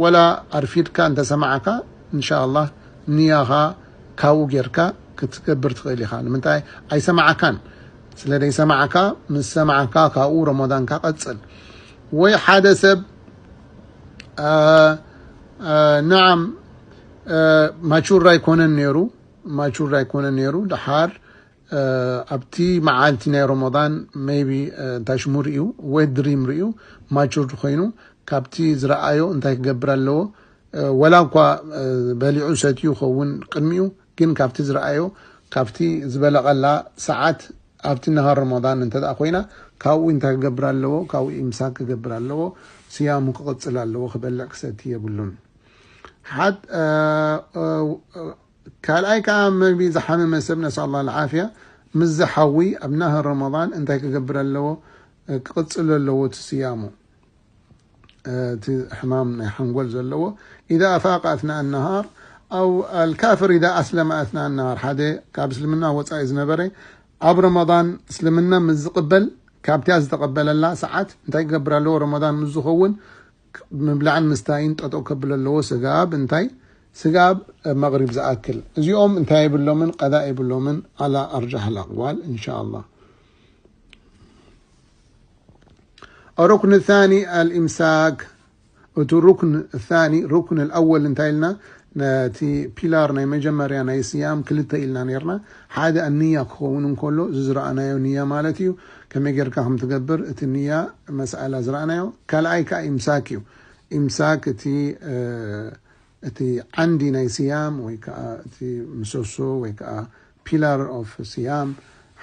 ወላ ኣርፊድካ እንተሰማዕካ እንሻ ኣላህ ንያኻ ካብኡ ጌርካ ክትገብር ትኽእል ኢኻ። ንምንታይ ኣይሰማዕካን? ስለ ዘይሰማዕካ ምስ ሰማዕካ ካብኡ ረመዳንካ ቀጽል። ወይ ሓደ ሰብ ናዓም ማቹር ኣይኮነን ነይሩ ማቹር ኣይኮነን ነይሩ ድሓር ኣብቲ መዓልቲ ናይ ረመዳን maybe እንታይ ሽሙ ርእዩ ወይ ድሪም ርእዩ ማቹር ኮይኑ ካብቲ ዝረኣዮ እንታይ ክገብር ኣለዎ? ወላ እኳ በሊዑ ሰትዩ ኸውን ቅድሚኡ ግን ካብቲ ዝረኣዮ ካብቲ ዝበለቐላ ሰዓት ኣብቲ ነሃር ረመዳን እንተ ደኣ ኮይና ካብኡ እንታይ ክገብር ኣለዎ? ካብኡ ኢምሳክ ክገብር ኣለዎ። ስያሙ ክቕጽል ኣለዎ። ክበልዕ ክሰቲ የብሉን። ሓድ ካልኣይ ከዓ መግቢ ዝሓመመ ሰብ ነስኣላ ልዓፍያ ምስ ዝሓዊ ኣብ ናህር ረመዳን እንታይ ክገብር ኣለዎ? ክቕጽል ኣለዎ እቲ ስያሙ። እቲ ሕማም ናይ ሓንጎል ዘለዎ إذا أفاق أثناء النهار أو الكافر إذا أسلم أثناء النهار ሓደ ካብ እስልምና ወፃኢ ዝነበረ ኣብ ረመዳን እስልምና ምስ ዝቕበል ካብቲያ ዝተቐበለላ ሰዓት እንታይ ክገብር ኣለዎ? ረመዳን ምስ ዝኸውን ምብላዕን ምስታይን ጠጠው ከብል ኣለዎ። ስጋብ እንታይ? ስጋብ መቕሪብ ዝኣክል። እዚኦም እንታይ የብሎምን? ቀዳ የብሎምን። على أرجح الأقوال إن شاء الله። الركن الثاني الإمساك። እቲ ሩክን الثاني ሩክን الأول እንታይ ኢልና ነቲ ፒላር ናይ መጀመርያ ናይ ስያም ክልተ ኢልና ነርና። ሓደ ኣንያ ክኸውን እንከሎ እዚ ዝረኣናዮ ንያ ማለት እዩ። ከመይ ጌርካ ከም ትገብር እቲ ንያ መስኣላ ዝረኣናዮ። ካልኣይ ከዓ ኢምሳክ እዩ። ኢምሳክ እቲ እቲ ዓንዲ ናይ ስያም ወይ ከዓ እቲ ምሰሶ ወይ ከዓ pillar of ስያም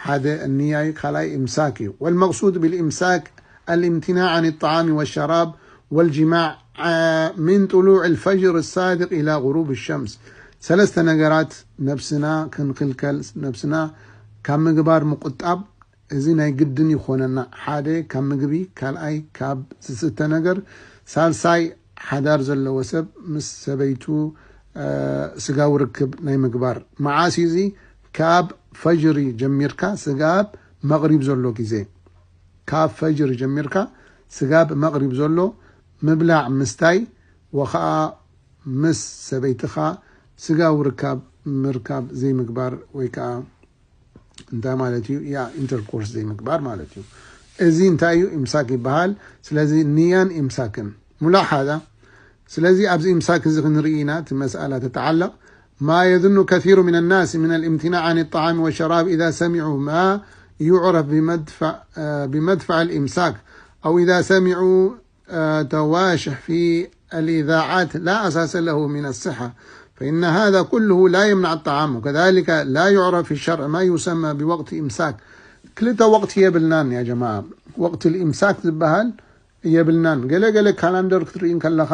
ሓደ ንያ እዩ። ካልኣይ ኢምሳክ እዩ። والمقصود بالإمساك الامتناع عن الطعام والشراب والجماع من طلوع الفجر الصادق إلى غروب الشمس። ሰለስተ ነገራት ነብስና ክንክልከል፣ ነብስና ካብ ምግባር ምቁጣብ፣ እዚ ናይ ግድን ይኾነና። ሓደ ካብ ምግቢ፣ ካልኣይ ካብ ዝስተ ነገር፣ ሳልሳይ ሓዳር ዘለዎ ሰብ ምስ ሰበይቱ ስጋዊ ርክብ ናይ ምግባር። መዓስ እዩ እዚ? ካብ ፈጅሪ ጀሚርካ ስጋብ መቕሪብ ዘሎ ግዜ። ካብ ፈጅሪ ጀሚርካ ስጋብ መቕሪብ ዘሎ ምብላዕ ምስታይ፣ ወኸዓ ምስ ሰበይትኻ ስጋዊ ርካብ ምርካብ ዘይምግባር ወይ ከዓ እንታይ ማለት እዩ? ያ ኢንተርኮርስ ዘይምግባር ማለት እዩ። እዚ እንታይ እዩ? ኢምሳክ ይበሃል። ስለዚ ንያን ኢምሳክን ሙላሓዛ። ስለዚ ኣብዚ ኢምሳክ እዚ ክንርኢ ኢና፣ እቲ መስኣላ ተተዓለቕ። ما يظن كثير من الناس من الامتناع عن الطعام والشراب إذا سمعوا ما يعرف بمدفع بمدفع الإمساك أو إذا سمعوا تواشح في الإذاعات لا أساس له من الصحة، فإن هذا كله لا يمنع الطعام، وكذلك لا يعرف في الشرع ما يسمى بوقت إمساك. ክልተ ወቕቲ የብልናን ያ ጀማዓ። ወቕቲ ኢምሳክ ዝበሃል የብልናን። ገለ ገለ ካላንደር ክትርኢ ከለኻ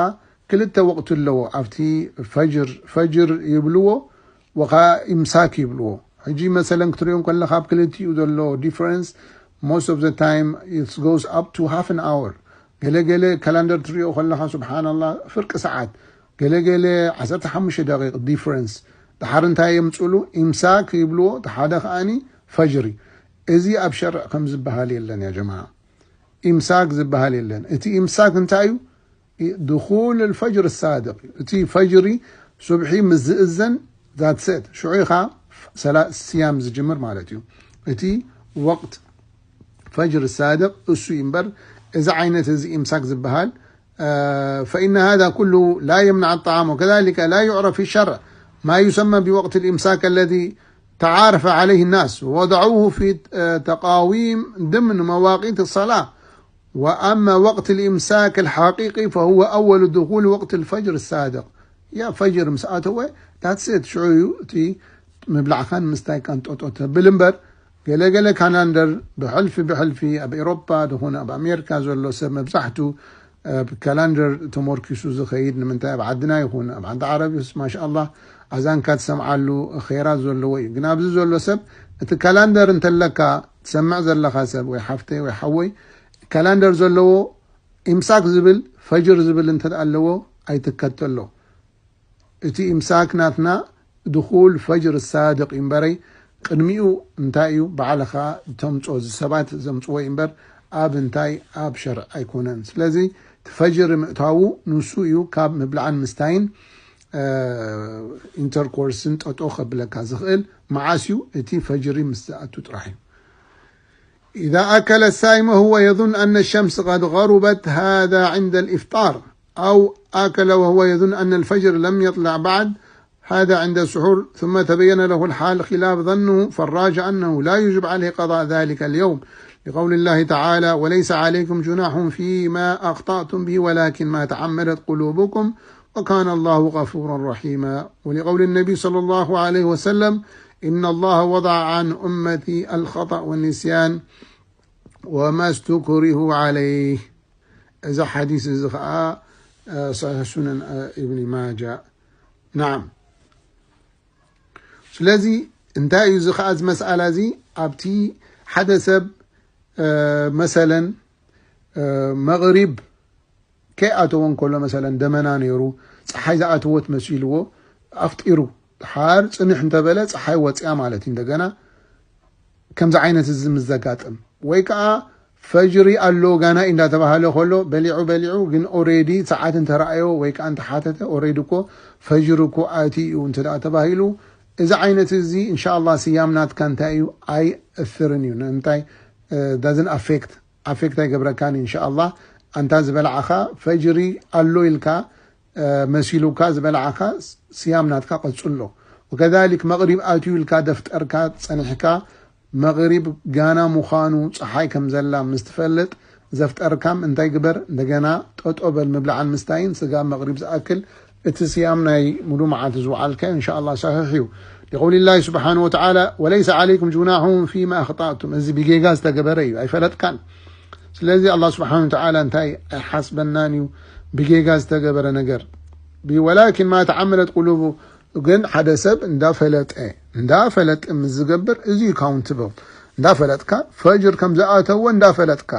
ክልተ ወቕቲ ኣለዎ። ኣብቲ ፈጅር ፈጅር ይብልዎ፣ ወኻ ኢምሳክ ይብልዎ። ሕጂ መሰለን ክትሪኦ ከለኻ ኣብ ክልቲኡ ዘሎ ዲፍረንስ most of the time it goes up to half an hour። ገለ ገለ ካላንደር ትሪኦ ከለኻ ስብሓንላ ፍርቂ ሰዓት፣ ገለ ገለ ዓሰርተ ሓሙሽተ ደቂቕ ዲፍረንስ። ድሓር እንታይ የምፅሉ? ኢምሳክ ይብልዎ፣ እቲ ሓደ ከኣኒ ፈጅሪ። እዚ ኣብ ሸርዕ ከም ዝበሃል የለን ያ ጀማዓ። ኢምሳክ ዝበሃል የለን። እቲ ኢምሳክ እንታይ እዩ? ድኹል ልፈጅር ሳድቅ እዩ። እቲ ፈጅሪ ሱብሒ ምስ ዝእዘን ዛትሰት ሽዑ ኢኻ ስያም ዝጅምር ማለት እዩ። እቲ ወቅት ፈጅር ሳድቅ እሱ እዩ እምበር፣ እዚ ዓይነት እዚ ኢምሳክ ዝበሃል فإن هذا كله لا يمنع الطعام، وكذلك لا يعرف في الشرع ما يسمى بوقت الإمساك الذي تعارف عليه الناس ووضعوه في تقاويم ضمن مواقيت الصلاة. وأما وقت الإمساك الحقيقي فهو أول دخول وقت الفجر الصادق. ያ ፈጅር ምስ ኣተወ that's it፣ ሽዑ እዩ እቲ ምብላዕካን ምስታይካን ጦጦ ተብል እምበር፣ ገለገለ ካላንደር ብሕልፊ ብሕልፊ ኣብ ኤሮፓ ድኹን ኣብ ኣሜሪካ ዘሎ ሰብ መብዛሕቱ ኣብ ካላንደር ተመርኪሱ ዝኸይድ። ንምንታይ ኣብ ዓድና ይኹን ኣብ ዓዲ ዓረብስ ማሻኣላህ ኣዛንካ ትሰምዓሉ ኸይራት ዘለዎ እዩ። ግን ኣብዚ ዘሎ ሰብ እቲ ካላንደር እንተለካ ትሰምዕ ዘለኻ ሰብ ወይ ሓፍተይ ወይ ሓወይ ካላንደር ዘለዎ ኢምሳክ ዝብል ፈጅር ዝብል እንተ ኣለዎ ኣይትከተሎ። እቲ ኢምሳክ ናትና ድኹል ፈጅር ሳድቅ እዩ እምበረይ ቅድሚኡ እንታይ እዩ ባዕልኻ ተምጾ እዚ ሰባት ዘምጽዎ እዩ እምበር ኣብ እንታይ ኣብ ሸርዕ ኣይኮነን። ስለዚ እቲ ፈጅር ምእታዉ ንሱ እዩ ካብ ምብላዕን ምስታይን ኢንተርኮርስን ጠጦ ከብለካ ዝኽእል። መዓስ እዩ እቲ ፈጅሪ ምስ ዝኣቱ ጥራሕ እዩ። إذا أكل الصائم وهو يظن أن الشمس قد غربت، هذا عند الإفطار، أو أكل وهو يظن أن الفجر لم يطلع بعد، هذا عند السحور، ثم تبين له الحال خلاف ظنه، فالراجح أنه لا يجب عليه قضاء ذلك اليوم، لقول الله تعالى: وليس عليكم جناح فيما أخطأتم به ولكن ما تعمدت قلوبكم، وكان الله غفورا رحيما، ولقول النبي صلى الله عليه وسلم: إن الله وضع عن أمتي الخطأ والنسيان وما استكرهوا عليه. እዚ ሓዲስ እዚ ኸዓ ሰሒሕ ሱነን ኢብኒ ማጃ። ናዓም። ስለዚ እንታይ እዩ እዚ ኸዓ እዚ መስኣላ እዚ ኣብቲ ሓደ ሰብ መሰለን መቕሪብ ከይኣተወ እንከሎ መሰለን ደመና ነይሩ፣ ፀሓይ ዝኣተወት መሲልዎ ኣፍጢሩ። ድሓር ፅንሕ እንተበለ ፀሓይ ወፅያ ማለት እዩ። እንደገና ከምዚ ዓይነት እዚ ምስ ዘጋጥም ወይ ከዓ ፈጅሪ ኣሎ ጋና እዩ እንዳተባሃለ ከሎ በሊዑ በሊዑ ግን ኦሬዲ ሰዓት እንተረኣዮ ወይ ከዓ እንተሓተተ ኦሬዲ እኮ ፈጅሪ እኮ ኣቲ እዩ እንተ ደኣ ተባሂሉ እዚ ዓይነት እዚ እንሻላ ስያም ናትካ እንታይ እዩ ኣይእፍርን እዩ። እንታይ ዳዝን ኣፌክት ኣፌክት ኣይገብረካን እንሻላ። ኣንታ ዝበላዕኻ ፈጅሪ ኣሎ ኢልካ መሲሉካ ዝበላዕኻ ስያም ናትካ ቀጽሎ። ወከዛሊክ መቕሪብ ኣትዩ ኢልካ ደፍጠርካ ጸኒሕካ መቕሪብ ጋና ምዃኑ ጸሓይ ከም ዘላ ምስ ትፈልጥ ዘፍጠርካም እንታይ ግበር እንደገና ጠጦ በል ምብላዕን ምስታይን ስጋ መቕሪብ ዝኣክል እቲ ስያም ናይ ሙሉ መዓልቲ ዝወዓልካዮ እንሻ ኣላህ ሰሒሕ እዩ። لقول الله سبحانه وتعالى: وليس عليكم جناح فيما أخطأتم። እዚ ብጌጋ ዝተገበረ እዩ፣ ኣይፈለጥካን። ስለዚ ኣላህ ስብሓነ ወተዓላ እንታይ ኣይሓስበናን እዩ ብጌጋ ዝተገበረ ነገር። ولكن ما تعمدت قلوبكم። ግን ሓደ ሰብ እንዳፈለጠ እንዳፈለጠ ምስ ዝገብር፣ እዚ እዩ ካውንትብል። እንዳፈለጥካ፣ ፈጅር ከም ዝኣተወ እንዳፈለጥካ፣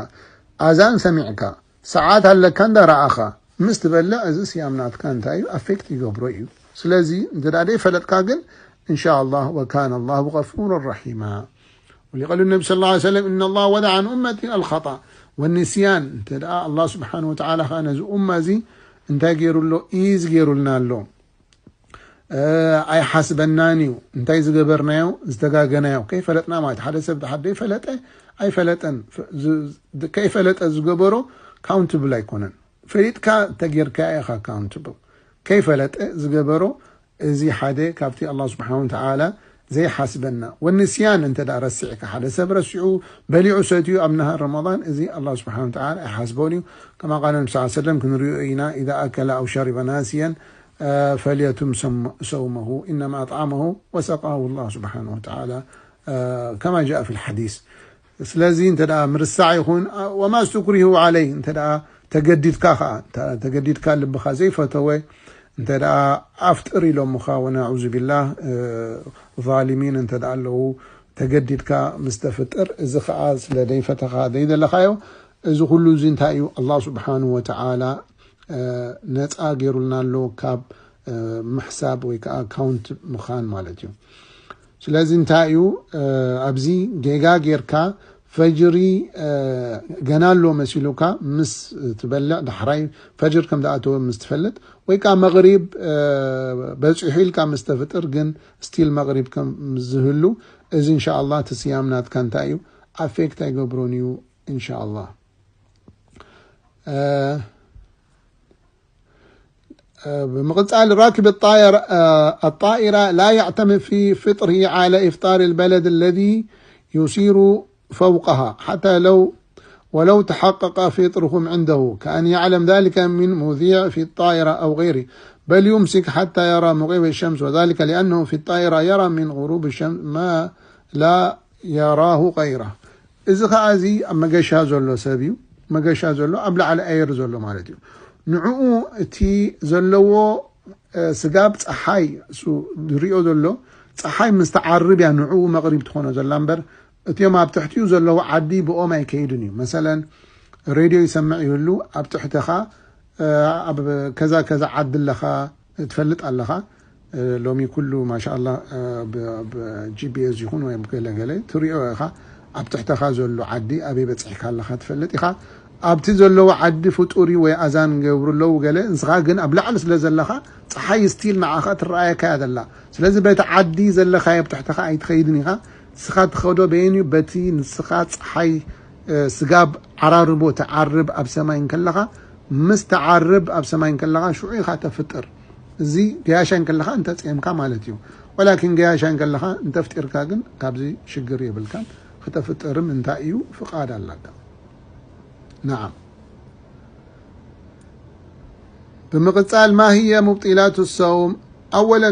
ኣዛን ሰሚዕካ፣ ሰዓት ኣለካ እንዳረኣኻ ምስ ትበልዕ፣ እዚ ስያም ናትካ እንታይ እዩ? ኣፌክት ይገብሮ እዩ። ስለዚ እንተ ደኣ ደይፈለጥካ ግን፣ እንሻ ኣላህ፣ وكان الله غفورا رحيما. ولقول النبي صلى الله عليه وسلم: إن الله وضع عن أمتي الخطأ والنسيان። እንተ ደኣ ኣላህ ስብሓነ ወተዓላ ኸኣ ነዚ ኡማ እዚ እንታይ ገይሩ ኣሎ? ኢዝ ገይሩልና ኣሎ። እ፣ ኣይሓስበናን እዩ። እንታይ ዝገበርናዮ? ዝተጋገናዮ። ከይፈለጥና ማለት። ሓደ ሰብ ሓደ ፈለጠ፣ ኣይፈለጠን። ፈ-፣ ዝ-፣ ዝ-፣ ከይፈለጠ ዝገበሮ ካውንትብል ኣይኮነን። ፈሊጥካ እንተጌርካዮ ኢኻ ካውንትብል። ከይፈለጠ ዝገበሮ፣ እዚ ሓደ ካብቲ ኣላህ ስብሓነ ወተዓላ ዘይሓስበና። ወንስያን እንተ ደኣ ረሲዕካ፣ ሓደ ሰብ ረሲዑ፣ በሊዑ፣ ሰትዩ ኣብ ነሃር ረመዳን፣ እዚ ኣላህ ስብሓነ ወተዓላ ኣይሓስቦን እዩ። ከማ ቃለ ነቢ ሰለላሁ ዐለይሂ ወሰለም ክንሪኦ ኢና፣ إذا أكل أو شرب ناسيا، እ፣ فليتم ሰም-፣ صومه، إنما أطعمه وسقاه الله سبحانه وتعالى، እ፣ كما جاء في الحديث። ስለዚ እንተ ደኣ ምርሳዕ ይኹን፣ እ፣ وما استكرهوا عليه፣ እንተ ደኣ ተገዲድካ ኸኣ፣ ተ-፣ ተገዲድካ ልብኻ ዘይፈተወ፣ እንተ ደኣ ኣፍጥር ኢሎምኻ፣ ወነዑዙ ቢላህ፣ እ፣ ዛሊሚን እንተ ደኣ ኣለዉ፣ ተገዲድካ ምስ ተፍጥር፣ እዚ ኸኣ ስለ ደይፈተኻ ዘይደለኻዮ፣ እዚ ኩሉ እዚ እንታይ እዩ? ኣላህ ስብሓንሁ ወተዓላ፣ እ፣ ነጻ ገይሩልና ኣሎ ካብ፣ እ፣ ምሕሳብ ወይ ከኣ ካውንት ምዃን ማለት እዩ። ስለዚ እንታይ እዩ? እ፣ ኣብዚ ጌጋ ጌርካ ፈጅሪ፣ እ፣ ገና ኣሎ መሲሉካ ምስ ትበልዕ፣ ዳሕራይ ፈጅር ከም ዝኣተወ ምስ ትፈልጥ፣ ወይ ከኣ መቕሪብ፣ እ፣ በጺሑ ኢልካ ምስ ተፍጥር፣ ግን ስቲል መቕሪብ ከም ዝህሉ፣ እዚ እንሻ ኣላህ እቲ ስያም ናትካ እንታይ እዩ? ኣፌክት ኣይገብሮን እዩ እንሻ ኣላህ። እ፣ እ፣ ብምቕጻል ራኪብ ጣየር-፣ እ፣ ኣጣኢራ ላ ያዕተምድ ፊ ፍጥርሂ ዓለ ኢፍጣር ልበለድ ለዚ ዩሲሩ ፈውቀሃ ሓታ ለው ወለው ተሓቀቀ ፊጥርሁም ዕንደሁ ከኣን ያዕለም ዛሊከ ምን ሙዚዕ ፊ ጣኢራ ኣው ገይሪ በል ዩምሲክ ሓታ የራ ሙቂብ ሸምስ ወዛሊከ ሊኣነሁ ፊ ጣኢራ የራ ምን ጉሩብ ሸምስ ማ ላ የራሁ ገይራ። እዚ ኸዓ እዚ ኣብ መገሻ ዘሎ ሰብ እዩ። መገሻ ዘሎ ኣብ ላዕሊ ኣየር ዘሎ ማለት እዩ። ንዕኡ እቲ ዘለዎ፣ እ፣ ስጋብ ፀሓይ እሱ ዝሪኦ ዘሎ ፀሓይ ምስ ትዓርብ እያ ንዕኡ መቕሪብ ትኾኖ ዘላ እምበር እቲኦም ኣብ ትሕቲኡ ዘለዉ ዓዲ ብኦም ኣይከይድን እዩ። መሰለን ሬድዮ ይሰምዕ ይህሉ ኣብ ትሕተኻ፣ እ፣ ኣብ ከዛ ከዛ ዓዲ ኣለኻ ትፈልጥ ኣለኻ። እ፣ ሎሚ ኩሉ ማሻኣላ፣ እ፣ ብ-፣ ብ-፣ ጂ ፒ ኤስ ይኹን ወይ ገለ ገለ ትሪኦ ኢኻ። ኣብ ትሕተኻ ዘሎ ዓዲ ኣበይ በፂሕካ ኣለኻ ትፈልጥ ኢኻ። ኣብቲ ዘለዎ ዓዲ ፍጡር እዩ ወይ ኣዛን ገብሩ ኣለዉ ገለ፣ ንስኻ ግን ኣብ ላዕሊ ስለ ዘለኻ ፀሓይ ስቲል ንዓኻ ትረኣየካ እያ ዘላ። ስለዚ በቲ ዓዲ ዘለኻዮ ኣብ ትሕተኻ ኣይትኸይድን ኢኻ። ንስኻ ትኸዶ በየን እዩ? በቲ ንስኻ ፀሓይ፣ እ፣ ስጋብ ዓራርቦ ትዓርብ ኣብ ሰማይ እንከለኻ፣ ምስ ትዓርብ ኣብ ሰማይ እንከለኻ ሽዑ ኢኻ ተፍጥር። እዚ ገያሻይ እንከለኻ እንተፅየምካ ማለት እዩ። ወላኪን ገያሻይ እንከለኻ እንተፍጢርካ ግን ካብዚ ሽግር የብልካን። ክተፍጥርም እንታይ እዩ ፍቓድ ኣላካ። ናዓም። ብምቕጻል፣ ما هي مبطلات الصوم؟ أولا،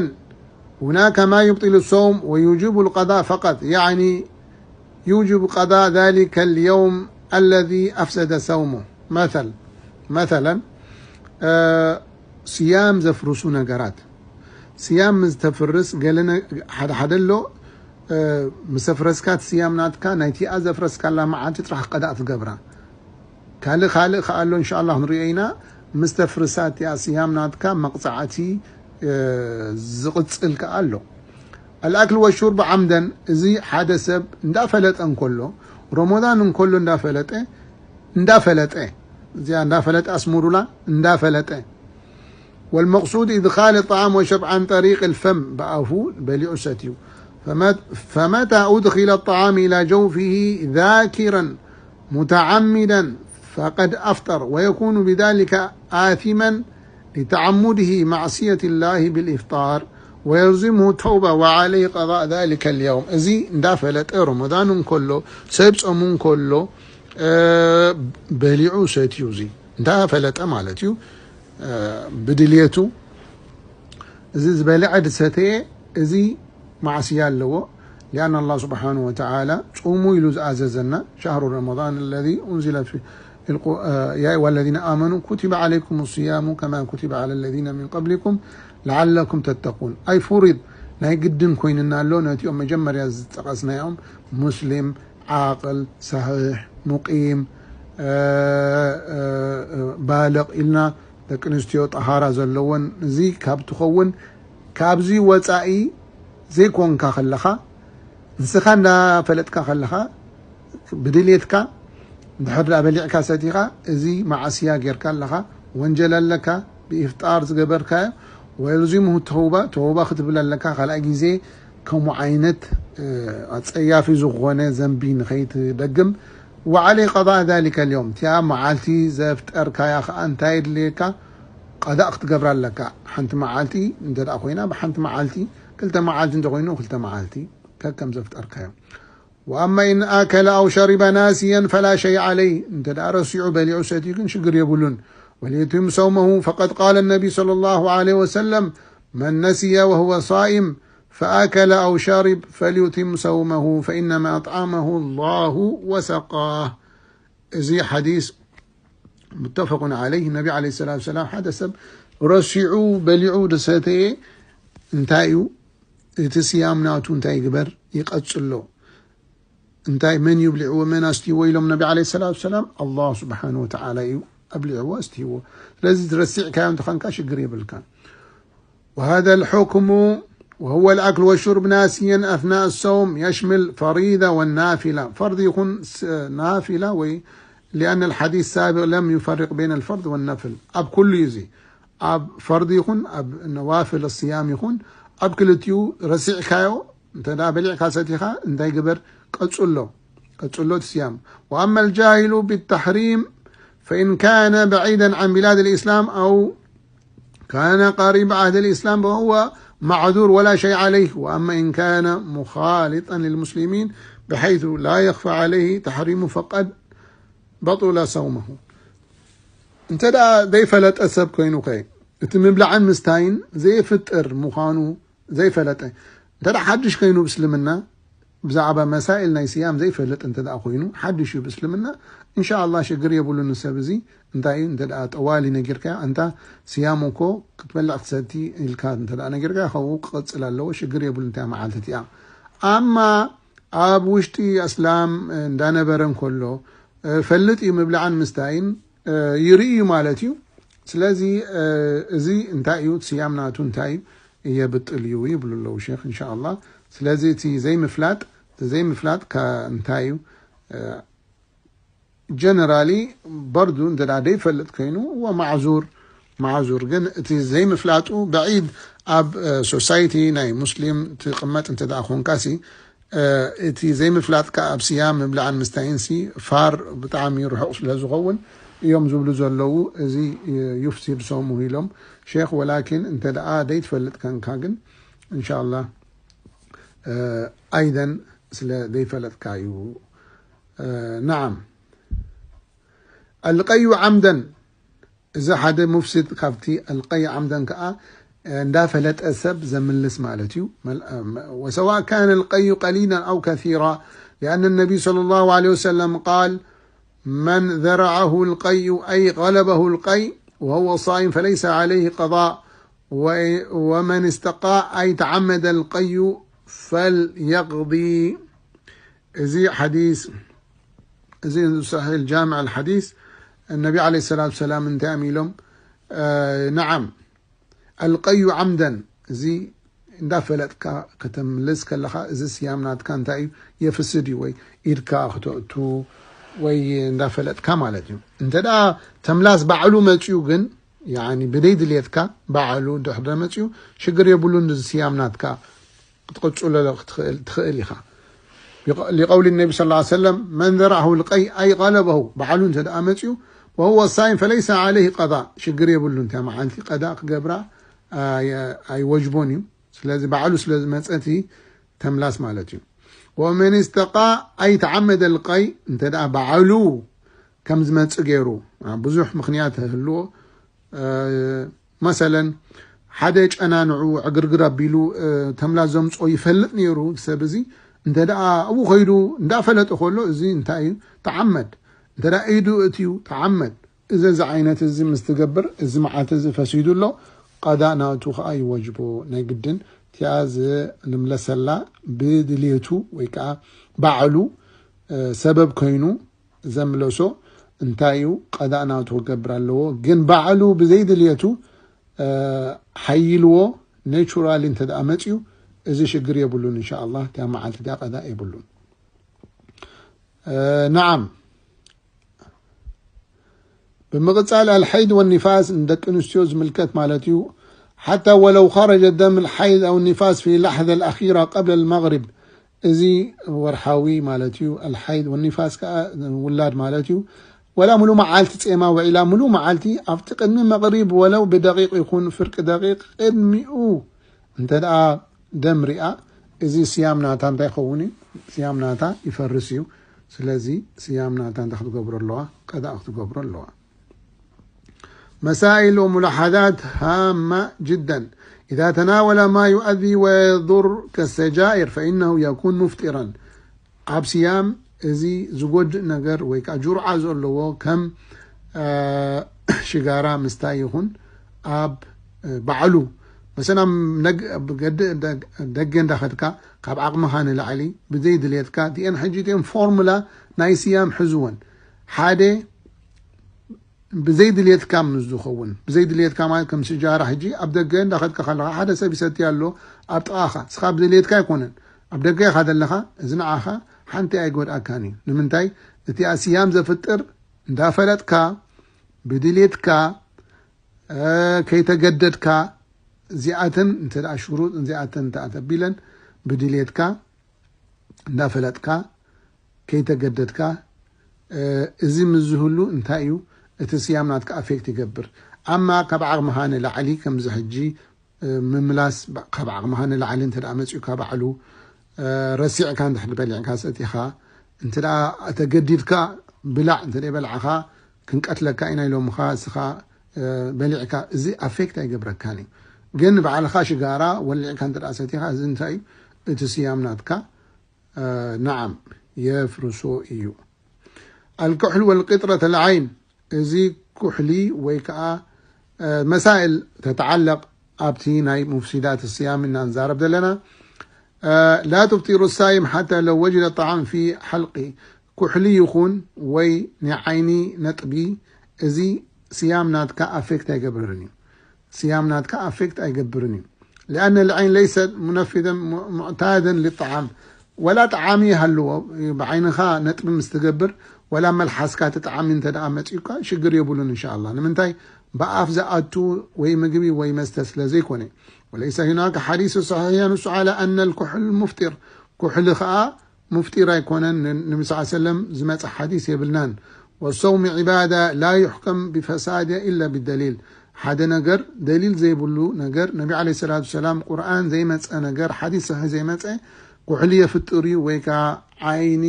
هناك ما يبطل الصوم ويوجب القضاء فقط، يعني يوجب قضاء ذلك اليوم الذي أفسد صومه. مثل، مثلا، እ፣ ስያም ዘፍርሱ ነገራት። ስያም ምስ ተፍርስ ገለ ነ-፣ ሓደ ሓደ ኣሎ፣ እ፣ ምስ ኣፍረስካ እቲ ስያም ናትካ ናይቲኣ ዘፍረስካላ መዓልቲ ጥራሕ ቀዳእ ትገብራ። ካልእ ካልእ ከኣ ኣሎ፣ እንሻ ኣላህ ክንሪኦ ኢና። ምስ ተፍርሳ እቲኣ ስያም ናትካ መቕጻዕቲ፣ እ፣ ዝቕጽል ከኣ ኣሎ። ኣልኣክል ወሹርብ ዓምደን፣ እዚ ሓደ ሰብ እንዳፈለጠ እንከሎ፣ ረመዳን እንከሎ እንዳፈለጠ፣ እንዳፈለጠ፣ እዚኣ እንዳፈለጠ ኣስምሩላ፣ እንዳፈለጠ። والمقصود إدخال الطعام والشرب عن طريق الفم، ብኣፉ በሊዑ ሰትዩ። فمت-، فمتى أدخل الطعام إلى جوفه ذاكرا متعمدا فقد أفطر، ويكون بذلك آثما لتعمده معصية الله بالإفطار، ويلزمه التوبة وعليه قضاء ذلك اليوم. እዚ እንዳፈለጠ ረመዳን እንከሎ፣ ሰብ ጾሙ እንከሎ፣ እ፣ በሊዑ ሰትዩ፣ እዚ እንዳፈለጠ ማለት እዩ። እ፣ ብድልየቱ እዚ ዝበልዐ ዝሰተየ እዚ ማዕስያ ኣለዎ። لأن الله سبحانه وتعالى ጹሙ ኢሉ ዝኣዘዘና شهر رمضان الذي أنزل في القو- يا أيها الذين آمنوا كتب عليكم الصيام كما كتب على الذين من قبلكم لعلكم تتقون. ኣይ فرض ናይ ግድን ኮይንና ኣሎ ነቲኦም መጀመርያ ዝጠቐስናዮም ሙስሊም ዓቕል ሳሒሕ ሙቂም ባልቕ ኢልና ደቂ ኣንስትዮ ጠሃራ ዘለወን እዚ ካብ ትኸውን ካብዚ ወፃኢ ዘይኮንካ ከለኻ ንስኻ እንዳፈለጥካ ከለኻ ብድልየትካ እንድሕር ዳ በሊዕካ ሰቲኻ እዚ ማዓስያ ጌርካ ኣለኻ ወንጀል ኣለካ ብኢፍጣር ዝገበርካዮ ወየልዚሙሁ ተውባ ተውባ ክትብል ኣለካ ካልኣይ ግዜ ከምኡ ዓይነት ኣፀያፊ ዝኾነ ዘንቢ ንኸይትደግም وعليه قضاء ذلك اليوم እቲኣ መዓልቲ ዘፍጠርካያ ከዓ እንታይ የድልየካ ቀዳእ ክትገብራ ኣለካ ሓንቲ መዓልቲ እንተ ኮይና ብሓንቲ መዓልቲ ክልተ መዓልቲ እንተኮይኑ ክልተ መዓልቲ ከከም ዘፍጠርካዮ وأما إن أكل أو شرب ناسيا فلا شيء عليه እንተ ረሲዑ በሊዑ ሰትዩ ግን ሽግር የብሉን وليتم صومه فقد قال النبي صلى الله عليه وسلم من نسي وهو صائم فأكل أو شرب فليتم صومه فإنما أطعمه الله وسقاه እዚ ሓዲስ متفق عليه ነቢ عليه الصلاة والسلام ሓደ ሰብ ረሲዑ በሊዑ ድሰተየ እንታይ እዩ እቲ ስያም ናቱ እንታይ ይግበር ይቐጽሎ እንታይ መን ይብልዕዎ መን ኣስትይዎ ኢሎም ነቢ عليه الصلاة والسلام الله سبحانه وتعالى እዩ ኣብልዕዎ ኣስትይዎ ስለዚ ረሲዕካዮ እንተኾንካ ሽግር የብልካን وهذا الحكم وهو الأكل والشرب ناسيا أثناء الصوم يشمل فريضة والنافلة فرض يكون نافلة وي لأن الحديث السابق لم يفرق بين الفرض والنفل أب كل يزي أب فرض يكون أب نوافل الصيام يكون أب كل تيو رسيع كايو انت دا بلع كاساتيخا انت يقبر قتلو قتلو الصيام وأما الجاهل بالتحريم فإن كان بعيدا عن بلاد الإسلام أو كان قريب عهد الإسلام فهو معذور ولا شيء عليه وأما إن كان مخالطا للمسلمين بحيث لا يخفى عليه تحريمه فقد بطل صومه انت دا دي فلت أسب كوينو كي اتمبلعن مستاين زي فتر مخانو زي فلت انت دا حدش كوينو بسلمنا ብዛዕባ መሳኢል ናይ ስያም ዘይፈልጥ እንተ ደኣ ኮይኑ ሓድሽ እዩ ብእስልምና እንሻ ኣላ ሽግር የብሉን ሰብ እዚ እንታይ እዩ እንተ ደኣ ጠዋሊ ነጊርካዮ ኣንታ ስያም እኮ ክትበልዕ ክትሰቲ ኢልካ እንተ ደኣ ነጊርካዮ ካብኡ ክቐጽል ኣለዎ ሽግር የብሉ እንታይ መዓልቲ እቲኣ ኣማ ኣብ ውሽጢ ኣስላም እንዳነበረ እንከሎ ፈልጥ እዩ ምብላዕን ምስታይን ይርኢ እዩ ማለት እዩ ስለዚ እዚ እንታይ እዩ ስያም ናቱ እንታይ እዩ የብጥል እዩ ይብሉ ኣለዉ ሼክ እንሻ ኣላ ስለዚ እቲ ዘይምፍላጥ እቲ ዘይምፍላጥ እንታይ እዩ ጀነራሊ በርዱ እንተ ደኣ ደይፈልጥ ከይኑ እወ ማዕዙር ማዕዙር ግን እቲ ዘይምፍላጡ በዒድ ኣብ ሶሳይቲ ናይ ሙስሊም ትቕመጥ እንተ ደኣ ኮንካሲ እቲ ዘይምፍላጥካ ኣብ ስያም ምብላዕን ምስታይንሲ ፋር ብጣዕሚ ርሑቕ ስለ ዝኸውን እዮም ዝብሉ ዘለዉ እዚ ዩፍሲድ ሶሙ ኢሎም ሼክ ወላኪን እንተ ደኣ ደይትፈልጥ ከንካ ግን እንሻላ ኣይደን ስለ ዘይፈለጥካ እዩ ናዓም ኣልቀዩ ዓምደን እዚ ሓደ ሙፍሲድ ካብቲ ኣልቀይ ዓምደን ከዓ እንዳፈለጠ ሰብ ዘምልስ ማለት እዩ وسواء كان القي قليلا أو كثيرا لأن النبي صلى الله عليه وسلم قال من ذرعه القي أي غلبه القي وهو صائم فليس عليه قضاء ومن استقاء أي تعمد القي فليقضي እዚ حديث እዚ صحيح الجامع الحديث النبي عليه الصلاة والسلام እንታይ ኢሎም نعم القي عمدا እዚ እንዳፈለጥካ ከተምልስ ከለኻ እዚ ስያም ናትካ እንታይ እዩ የፍስድ እዩ ወይ ኢድካ ክተእቱ ወይ እንዳፈለጥካ ማለት እዩ እንተ ደኣ ተምላስ ባዕሉ መፅኡ ግን ያኒ ብደይ ድልየትካ ባዕሉ ድሕር መፅኡ ሽግር የብሉን እዚ ስያም ናትካ ክትቕፅሎ ትኽእል ኢኻ لقول النبي صلى الله عليه وسلم من ذرعه القي أي غلبه ባዕሉ እንተ ደኣ መፅኡ وهو صائم فليس عليه قضاء ሽግር የብሉ እንተ መዓልቲ ቀዳ ክገብራ ኣይወጅቦን እዩ ስለዚ ባዕሉ ስለ ዝመፀ እቲ ተምላስ ማለት እዩ ومن استقاء أي تعمد القي እንተ ደኣ ባዕሉ ከም ዝመፅእ ገይሩ ብዙሕ ምኽንያት ህልዎ مثلا ሓደ ጨና ንዑ ዕግርግር ኣቢሉ ተምላስ ዘምፅኦ ይፈልጥ ነይሩ። ሰብ እዚ እንተ ደኣ ኣብኡ ከይዱ እንዳፈለጠ ከሎ፣ እዚ እንታይ እዩ? ተዓመድ። እንተ ደኣ ኢዱ እትዩ፣ ተዓመድ። እዚ፣ እዚ ዓይነት እዚ ምስ ትገብር፣ እዚ መዓልቲ እዚ ፈሲዱ ኣሎ፣ ቀዳእ ናቱ ኸዓ ይወጅቦ ናይ ግድን። እቲኣ ዝልምለሰላ ብድልየቱ ወይ ከዓ ባዕሉ ሰበብ ኮይኑ ዘምለሶ እንታይ እዩ? ቀዳእ ናቱ ክገብር ኣለዎ። ግን ባዕሉ ብዘይ ድልየቱ ሓይልዎ፣ ኔቹራሊ እንተ ደኣ መፅዩ፣ እዚ ሽግር የብሉን። እንሻኣላህ እቲኣ መዓልቲ እቲኣ ቀዳእ የብሉን። ነዓም። ብምቕፃል ኣልሐይድ ወኒፋስ ንደቂ ኣንስትዮ ዝምልከት ማለት እዩ። ሓታ ወለው ኸረጀ ደም ኣልሐይድ ኣው ኒፋስ ፊ ላሕዘ ኣልኣኺራ ቀብለ ኣልመግሪብ፣ እዚ ወርሓዊ ማለት እዩ። ኣልሓይድ ወኒፋስ ከዓ ውላድ ማለት እዩ። ወላ ሙሉ መዓልቲ ጼማ ውዒላ፣ ሙሉ መዓልቲ ኣብቲ ቅድሚ መቕሪብ ወለው ብደቂቕ ይኹን ፍርቂ ደቂቕ ቅድሚኡ እንተ ደኣ ደም ሪኣ፣ እዚ ስያም ናታ እንታይ ይኸውን እዩ? ስያም ናታ ይፈርስ እዩ። ስለዚ ስያም ናታ እንታይ ክትገብሮ ኣለዋ? ቀዳእ ክትገብሮ ኣለዋ። مسائل وملاحظات هامة جدا. إذا تناول ما يؤذي ويضر كالسجائر فإنه يكون مفطرا. ኣብ ስያም እዚ ዝጎድእ ነገር ወይ ከዓ ጁርዓ ዘለዎ ከም ሽጋራ ምስታይ ይኹን ኣብ ባዕሉ መሰና ደገ እንዳኸድካ ካብ ዓቕምኻ ንላዕሊ ብዘይ ድልየትካ እቲአን ሕጂ እቲአን ፎርሙላ ናይ ስያም ሕዝወን ሓደ ብዘይ ድልየትካ ምስ ዝኸውን፣ ብዘይ ድልየትካ ማለት ከም ስጃራ፣ ሕጂ ኣብ ደገ እንዳኸድካ ከለኻ ሓደ ሰብ ይሰቲ ኣሎ ኣብ ጥቓኻ፣ እስኻ ብድልየትካ ኣይኮነን፣ ኣብ ደገ ኢኻ ዘለኻ፣ እዚ ንዓኻ ሓንቲ ኣይጎድኣካን እዩ። ንምንታይ? እቲ ኣስያም ዘፍጥር እንዳፈለጥካ ብድልየትካ ከይተገደድካ፣ እዚኣተን እንተ ደኣ ሽሩጥ እዚኣተን እንተ ኣተቢለን ብድልየትካ እንዳፈለጥካ ከይተገደድካ፣ እዚ ምስ ዝህሉ እንታይ እዩ እቲ ስያም ናትካ ኣፌክት ይገብር። ኣማ ካብ ዓቕምኻ ንላዕሊ ከምዚ ሕጂ ምምላስ ካብ ዓቕምኻ ንላዕሊ እንተ ደኣ መፂኡካ ባዕሉ ረሲዕካ እንድሕር በሊዕካ ሰቲኻ እንተ ደኣ ተገዲድካ ብላዕ እንተ ደኣ በላዕኻ ክንቀትለካ ኢና ኢሎምኻ እስኻ በሊዕካ እዚ ኣፌክት ኣይገብረካን እዩ። ግን ባዕልኻ ሽጋራ ወሊዕካ እንተ ደኣ ሰቲኻ እዚ እንታይ እዩ እቲ ስያም ናትካ? ነዓም የፍርሶ እዩ። الكحل والقطرة العين እዚ ኩሕሊ ወይ ከዓ መሳእል ተተዓለቕ ኣብቲ ናይ ሙፍሲዳት ስያም እና ንዛረብ ዘለና لا تفطر الصائم حتى لو وجد طعام في حلقه ኩሕሊ ይኹን ወይ ናይ ዓይኒ ነጥቢ እዚ ስያም ናትካ ኣፌክት ኣይገብርን እዩ። ስያም ናትካ ኣፌክት ኣይገብርን እዩ። لأن العين ليست منفذا معتادا للطعام ولا طعام ይሃልዎ ብዓይንኻ ነጥቢ ምስ ትገብር ወላ መልሓስካ እቲ ጣዕሚ እንተ ደኣ መፂኡካ ሽግር የብሉን እንሻላ። ንምንታይ ብኣፍ ዝኣቱ ወይ ምግቢ ወይ መስተ ስለ ዘይኮነ وليس هناك حديث صحيح ينص على أن الكحل مفطر ኩሕሊ ኸዓ ሙፍጢር ኣይኮነን ንነቢ ስ ሰለም ዝመፀ ሓዲስ የብልናን። والصوم عبادة لا يحكم بفسادها إلا بالدليل ሓደ ነገር ደሊል ዘይብሉ ነገር ነቢ ለ ሰላት ሰላም ቁርኣን ዘይመፀ ነገር ሓዲስ ሰሒ ዘይመፀ ኩሕሊ የፍጥር እዩ ወይ ከዓ ዓይኒ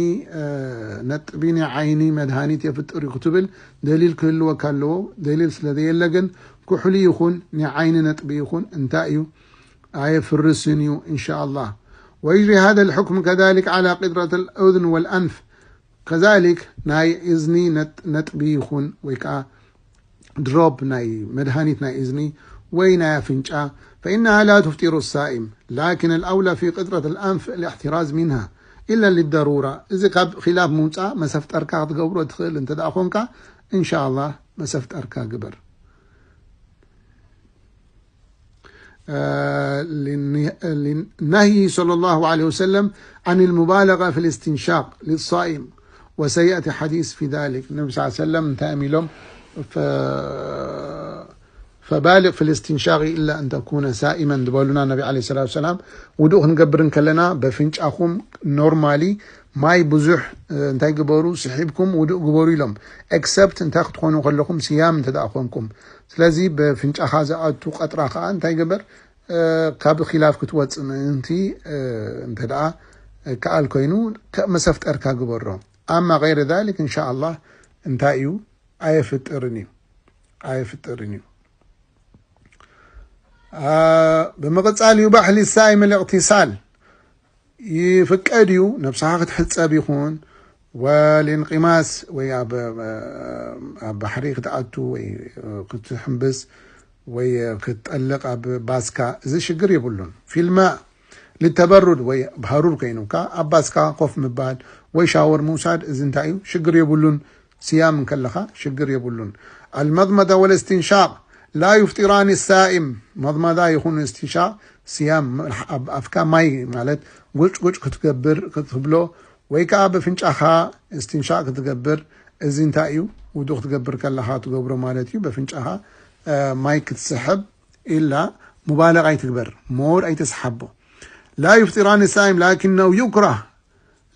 ነጥቢ ናይ ዓይኒ መድሃኒት የፍጥር እዩ ክትብል ደሊል ክህልወካ ኣለዎ። ደሊል ስለ ዘየለ ግን ኩሕሊ ይኹን ናይ ዓይኒ ነጥቢ ይኹን እንታይ እዩ ኣየፍርስን እዩ إن شاء الله. ويجري هذا الحكم كذلك على قطرة الأذن والأنف كذلك ናይ እዝኒ ነጥቢ ይኹን ወይ ከዓ ድሮፕ ናይ መድሃኒት ናይ እዝኒ ወይ ናይ ኣፍንጫ فإنها لا تفطر الصائم لكن الأولى في قطرة الأنف الاحتراز منها إلا للضرورة እዚ ካብ ኺላፍ ምውፃእ መሰፍጠርካ ክትገብሮ ትኽእል እንተ ደኣ ኮንካ إن شاء الله መሰፍጠርካ ግበር. للنهي صلى الله عليه وسلم عن المبالغة في الاستنشاق للصائم وسيأتي حديث في ذلك ነቢ ስ ሰለም እንታይ እዮም ኢሎም فبالغ في الاستنشاق إلا أن تكون صائما ዝበሉና ነቢ ለ ሰላት ሰላም ውዱእ ክንገብር እንከለና በፍንጫኹም ኖርማሊ ማይ ብዙሕ እንታይ ግበሩ ስሒብኩም ውዱእ ግበሩ ኢሎም ኤክሰፕት እንታይ ክትኾኑ ከለኹም ስያም እንተ ደኣ ኮንኩም ስለዚ በፍንጫኻ ዝኣቱ ቀጥራ ከዓ እንታይ ገበር ካብ ኺላፍ ክትወፅእ ምእንቲ እንተ ደኣ ከኣል ኮይኑ መሰፍጠርካ ግበሮ ኣማ غير ذلك إن شاء الله እንታይ እዩ ኣየፍጥርን እዩ ኣየፍጥርን እዩ ብምቕጻል ዩባሕ ሊሳኢም ልእቕቲሳል፣ ይፍቀድ እዩ ነብስኻ ክትሕጸብ ይኹን ወልንቂማስ ወይ ኣብ ኣብ ባሕሪ ክትኣቱ ወይ ክትሕምብስ ወይ ክትጠልቕ ኣብ ባስካ፣ እዚ ሽግር የብሉን። ፊልማ ልተበሩድ ወይ ሃሩር ኮይኑካ ኣብ ባስካ ኮፍ ምባል ወይ ሻወር ምውሳድ፣ እዚ እንታይ እዩ? ሽግር የብሉን። ስያም እንከለኻ ሽግር የብሉን። المضمضة والاستنشاق لا يفطران الصائم። መضمضة ይኹን እስትንሻቕ ስያም፣ ኣብ ኣፍካ ማይ ማለት ጉጭ ጉጭ ክትገብር ክትብሎ ወይ ከዓ በፍንጫኻ እስትንሻቕ ክትገብር፣ እዚ እንታይ እዩ? ውዱእ ክትገብር ከለኻ ትገብሮ ማለት እዩ። በፍንጫኻ ማይ ክትስሕብ ኢላ ሙባለቕ ኣይትግበር፣ ሞር ኣይተስሓቦ። لا يفطران الصائم لكنه يكره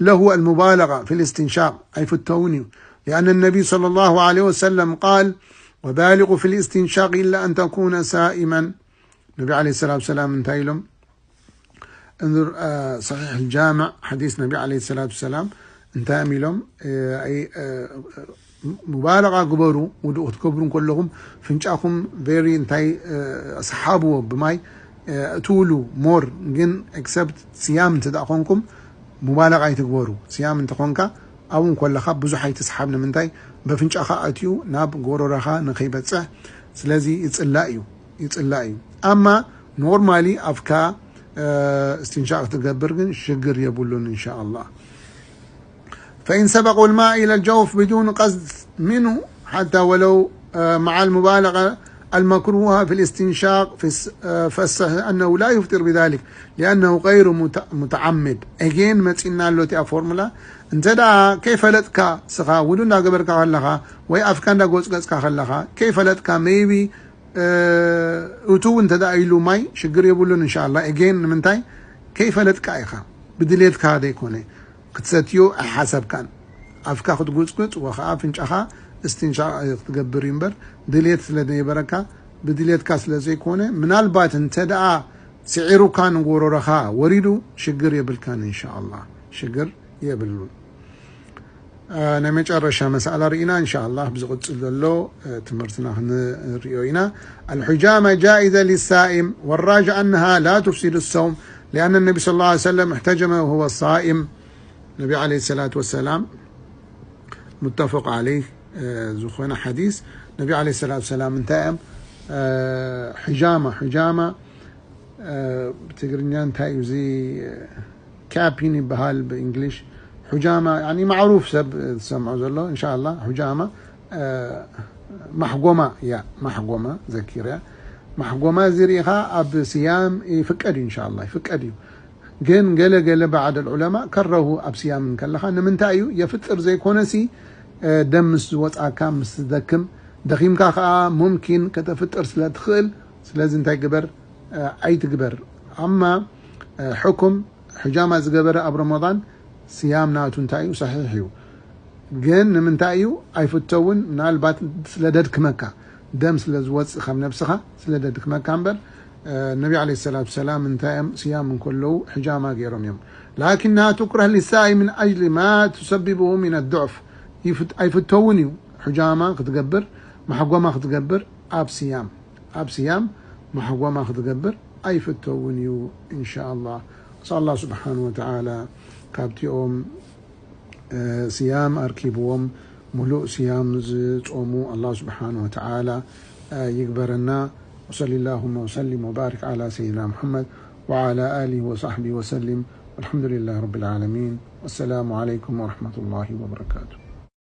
له المبالغة في الاستنشاق، ኣይፍተውን እዩ። لأن النبي صلى الله عليه وسلم قال: وبالغوا في الاستنشاق إلا أن تكون صائما። ነቢ عليه الصلاة والسلام እንታይ ኢሎም? እንዙር ሰሒሕ الجامع ሓዲስ ነቢ عليه الصلاة والسلام እንታይ እዮም ኢሎም? ሙባለቓ ግበሩ። ውዱእ ክትገብሩ እንከለኹም ፍንጫኹም ቨሪ እንታይ ስሓብዎ ብማይ እትውሉ ሞር። ግን ኤክሰፕት ስያም እንተ ደኣ ኮንኩም ሙባለቓ ኣይትግበሩ። ስያም እንተኾንካ ኣብኡ እንከለኻ ብዙሕ ኣይትስሓብ። ንምንታይ? በፍንጫኻ ኣትዩ ናብ ጎሮሮኻ ንኸይበጽሕ። ስለዚ ይጽላእ እዩ፣ ይጽላእ እዩ። ኣማ ኖርማሊ ኣፍካ እስትንሻቕ ክትገብር ግን ሽግር የብሉን እንሻ ኣላህ። فإن سبقوا الماء إلى الجوف بدون قصد منه حتى ولو مع المبالغة المكروهة في الاستنشاق في الصحيح أنه لا يفطر بذلك لأنه غير متعمد. Again መጺና ኣሎ እቲኣ ፎርሙላ። እንተ ደኣ ከይፈለጥካ ስኻ ውዱ እንዳገበርካ ከለኻ ወይ ኣፍካ እንዳጎጽገጽካ ከለኻ ከይፈለጥካ maybe እቱ እንተ ደኣ ኢሉ ማይ ሽግር የብሉን እንሻ ኣላህ። Again ንምንታይ? ከይፈለጥካ ኢኻ፣ ብድሌትካ ዘይኮነ ክትሰትዮ ኣይሓሰብካን። ኣፍካ ክትጉጽጉጽ ወኸዓ ፍንጫኻ እስትንሻቕ ክትገብር እዩ እምበር ድሌት ስለ ዘይበረካ ብድሌትካ ስለ ዘይኮነ ምናልባት እንተ ደኣ ስዒሩካ ንጎሮሮኻ ወሪዱ ሽግር የብልካን እንሻ ኣላህ። ሽግር የብሉን። ናይ መጨረሻ መስኣላ ርኢና እንሻ ኣላህ ብዝቕጽል ዘሎ ትምህርትና ክንርእዮ ኢና። الحجامة جائزة للصائم والراجح أنها لا تفسد الصوم لأن النبي صلى الله عليه وسلم احتجم وهو صائم. ነቢ عليه الصلاة والسلام متفق عليه ዝኾነ ሓዲስ ነቢ عليه الصلاة والسلام እንታይ እዮም ሕጃማ ሕጃማ ብትግርኛ እንታይ እዩ እዚ? ካፒን ይበሃል ብእንግሊሽ። ሑጃማ ያኒ ማዕሩፍ ሰብ ዝሰምዖ ዘሎ እንሻላ ሑጃማ ማሕጎማ እያ። ማሕጎማ ዘኪርያ ማሕጎማ እዚ ርኢኻ ኣብ ስያም ይፍቀድ እዩ እንሻላ ይፍቀድ እዩ። ግን ገለ ገለ ባዕድ ዑለማ ከረሁ ኣብ ስያም እንከለኻ ንምንታይ እዩ የፍጥር ዘይኮነሲ ደም ምስ ዝወፃካ ምስ ትደክም ደኺምካ ከዓ ሙምኪን ከተፍጥር ስለ ትኽእል ስለዚ እንታይ ግበር ኣይትግበር። ኣማ ሕኩም ሕጃማ ዝገበረ ኣብ ረመዳን ስያም ናቱ እንታይ እዩ ሰሒሕ እዩ። ግን ንምንታይ እዩ ኣይፍተውን? ምናልባት ስለ ደድክመካ ደም ስለ ዝወፅእ ካብ ነብስኻ ስለ ደድክመካ እምበር ነቢ ለ ሰላት ሰላም እንታይ እዮም ስያም እንከለዉ ሕጃማ ገይሮም እዮም። ላኪና ትኩረህ ሊሳይ ምን ኣጅሊ ማ ትሰቢብሁ ምን ኣድዕፍ ኣይፍተውን እዩ። ሕጃማ ክትገብር ማሕጎማ ክትገብር ኣብ ስያም ኣብ ስያም ማሕጎማ ክትገብር ኣይፍተውን እዩ። እንሻ ኣላህ ኣላ ስብሓን ወተዓላ ካብቲኦም ስያም ኣርኪብዎም ሙሉእ ስያም ዝጾሙ ኣላ ስብሓን ወተዓላ ይግበረና። وصل اللهم وسلم وبارك على سيدنا محمد وعلى آله وصحبه وسلم والحمد لله رب العالمين. والسلام عليكم ورحمة الله وبركاته.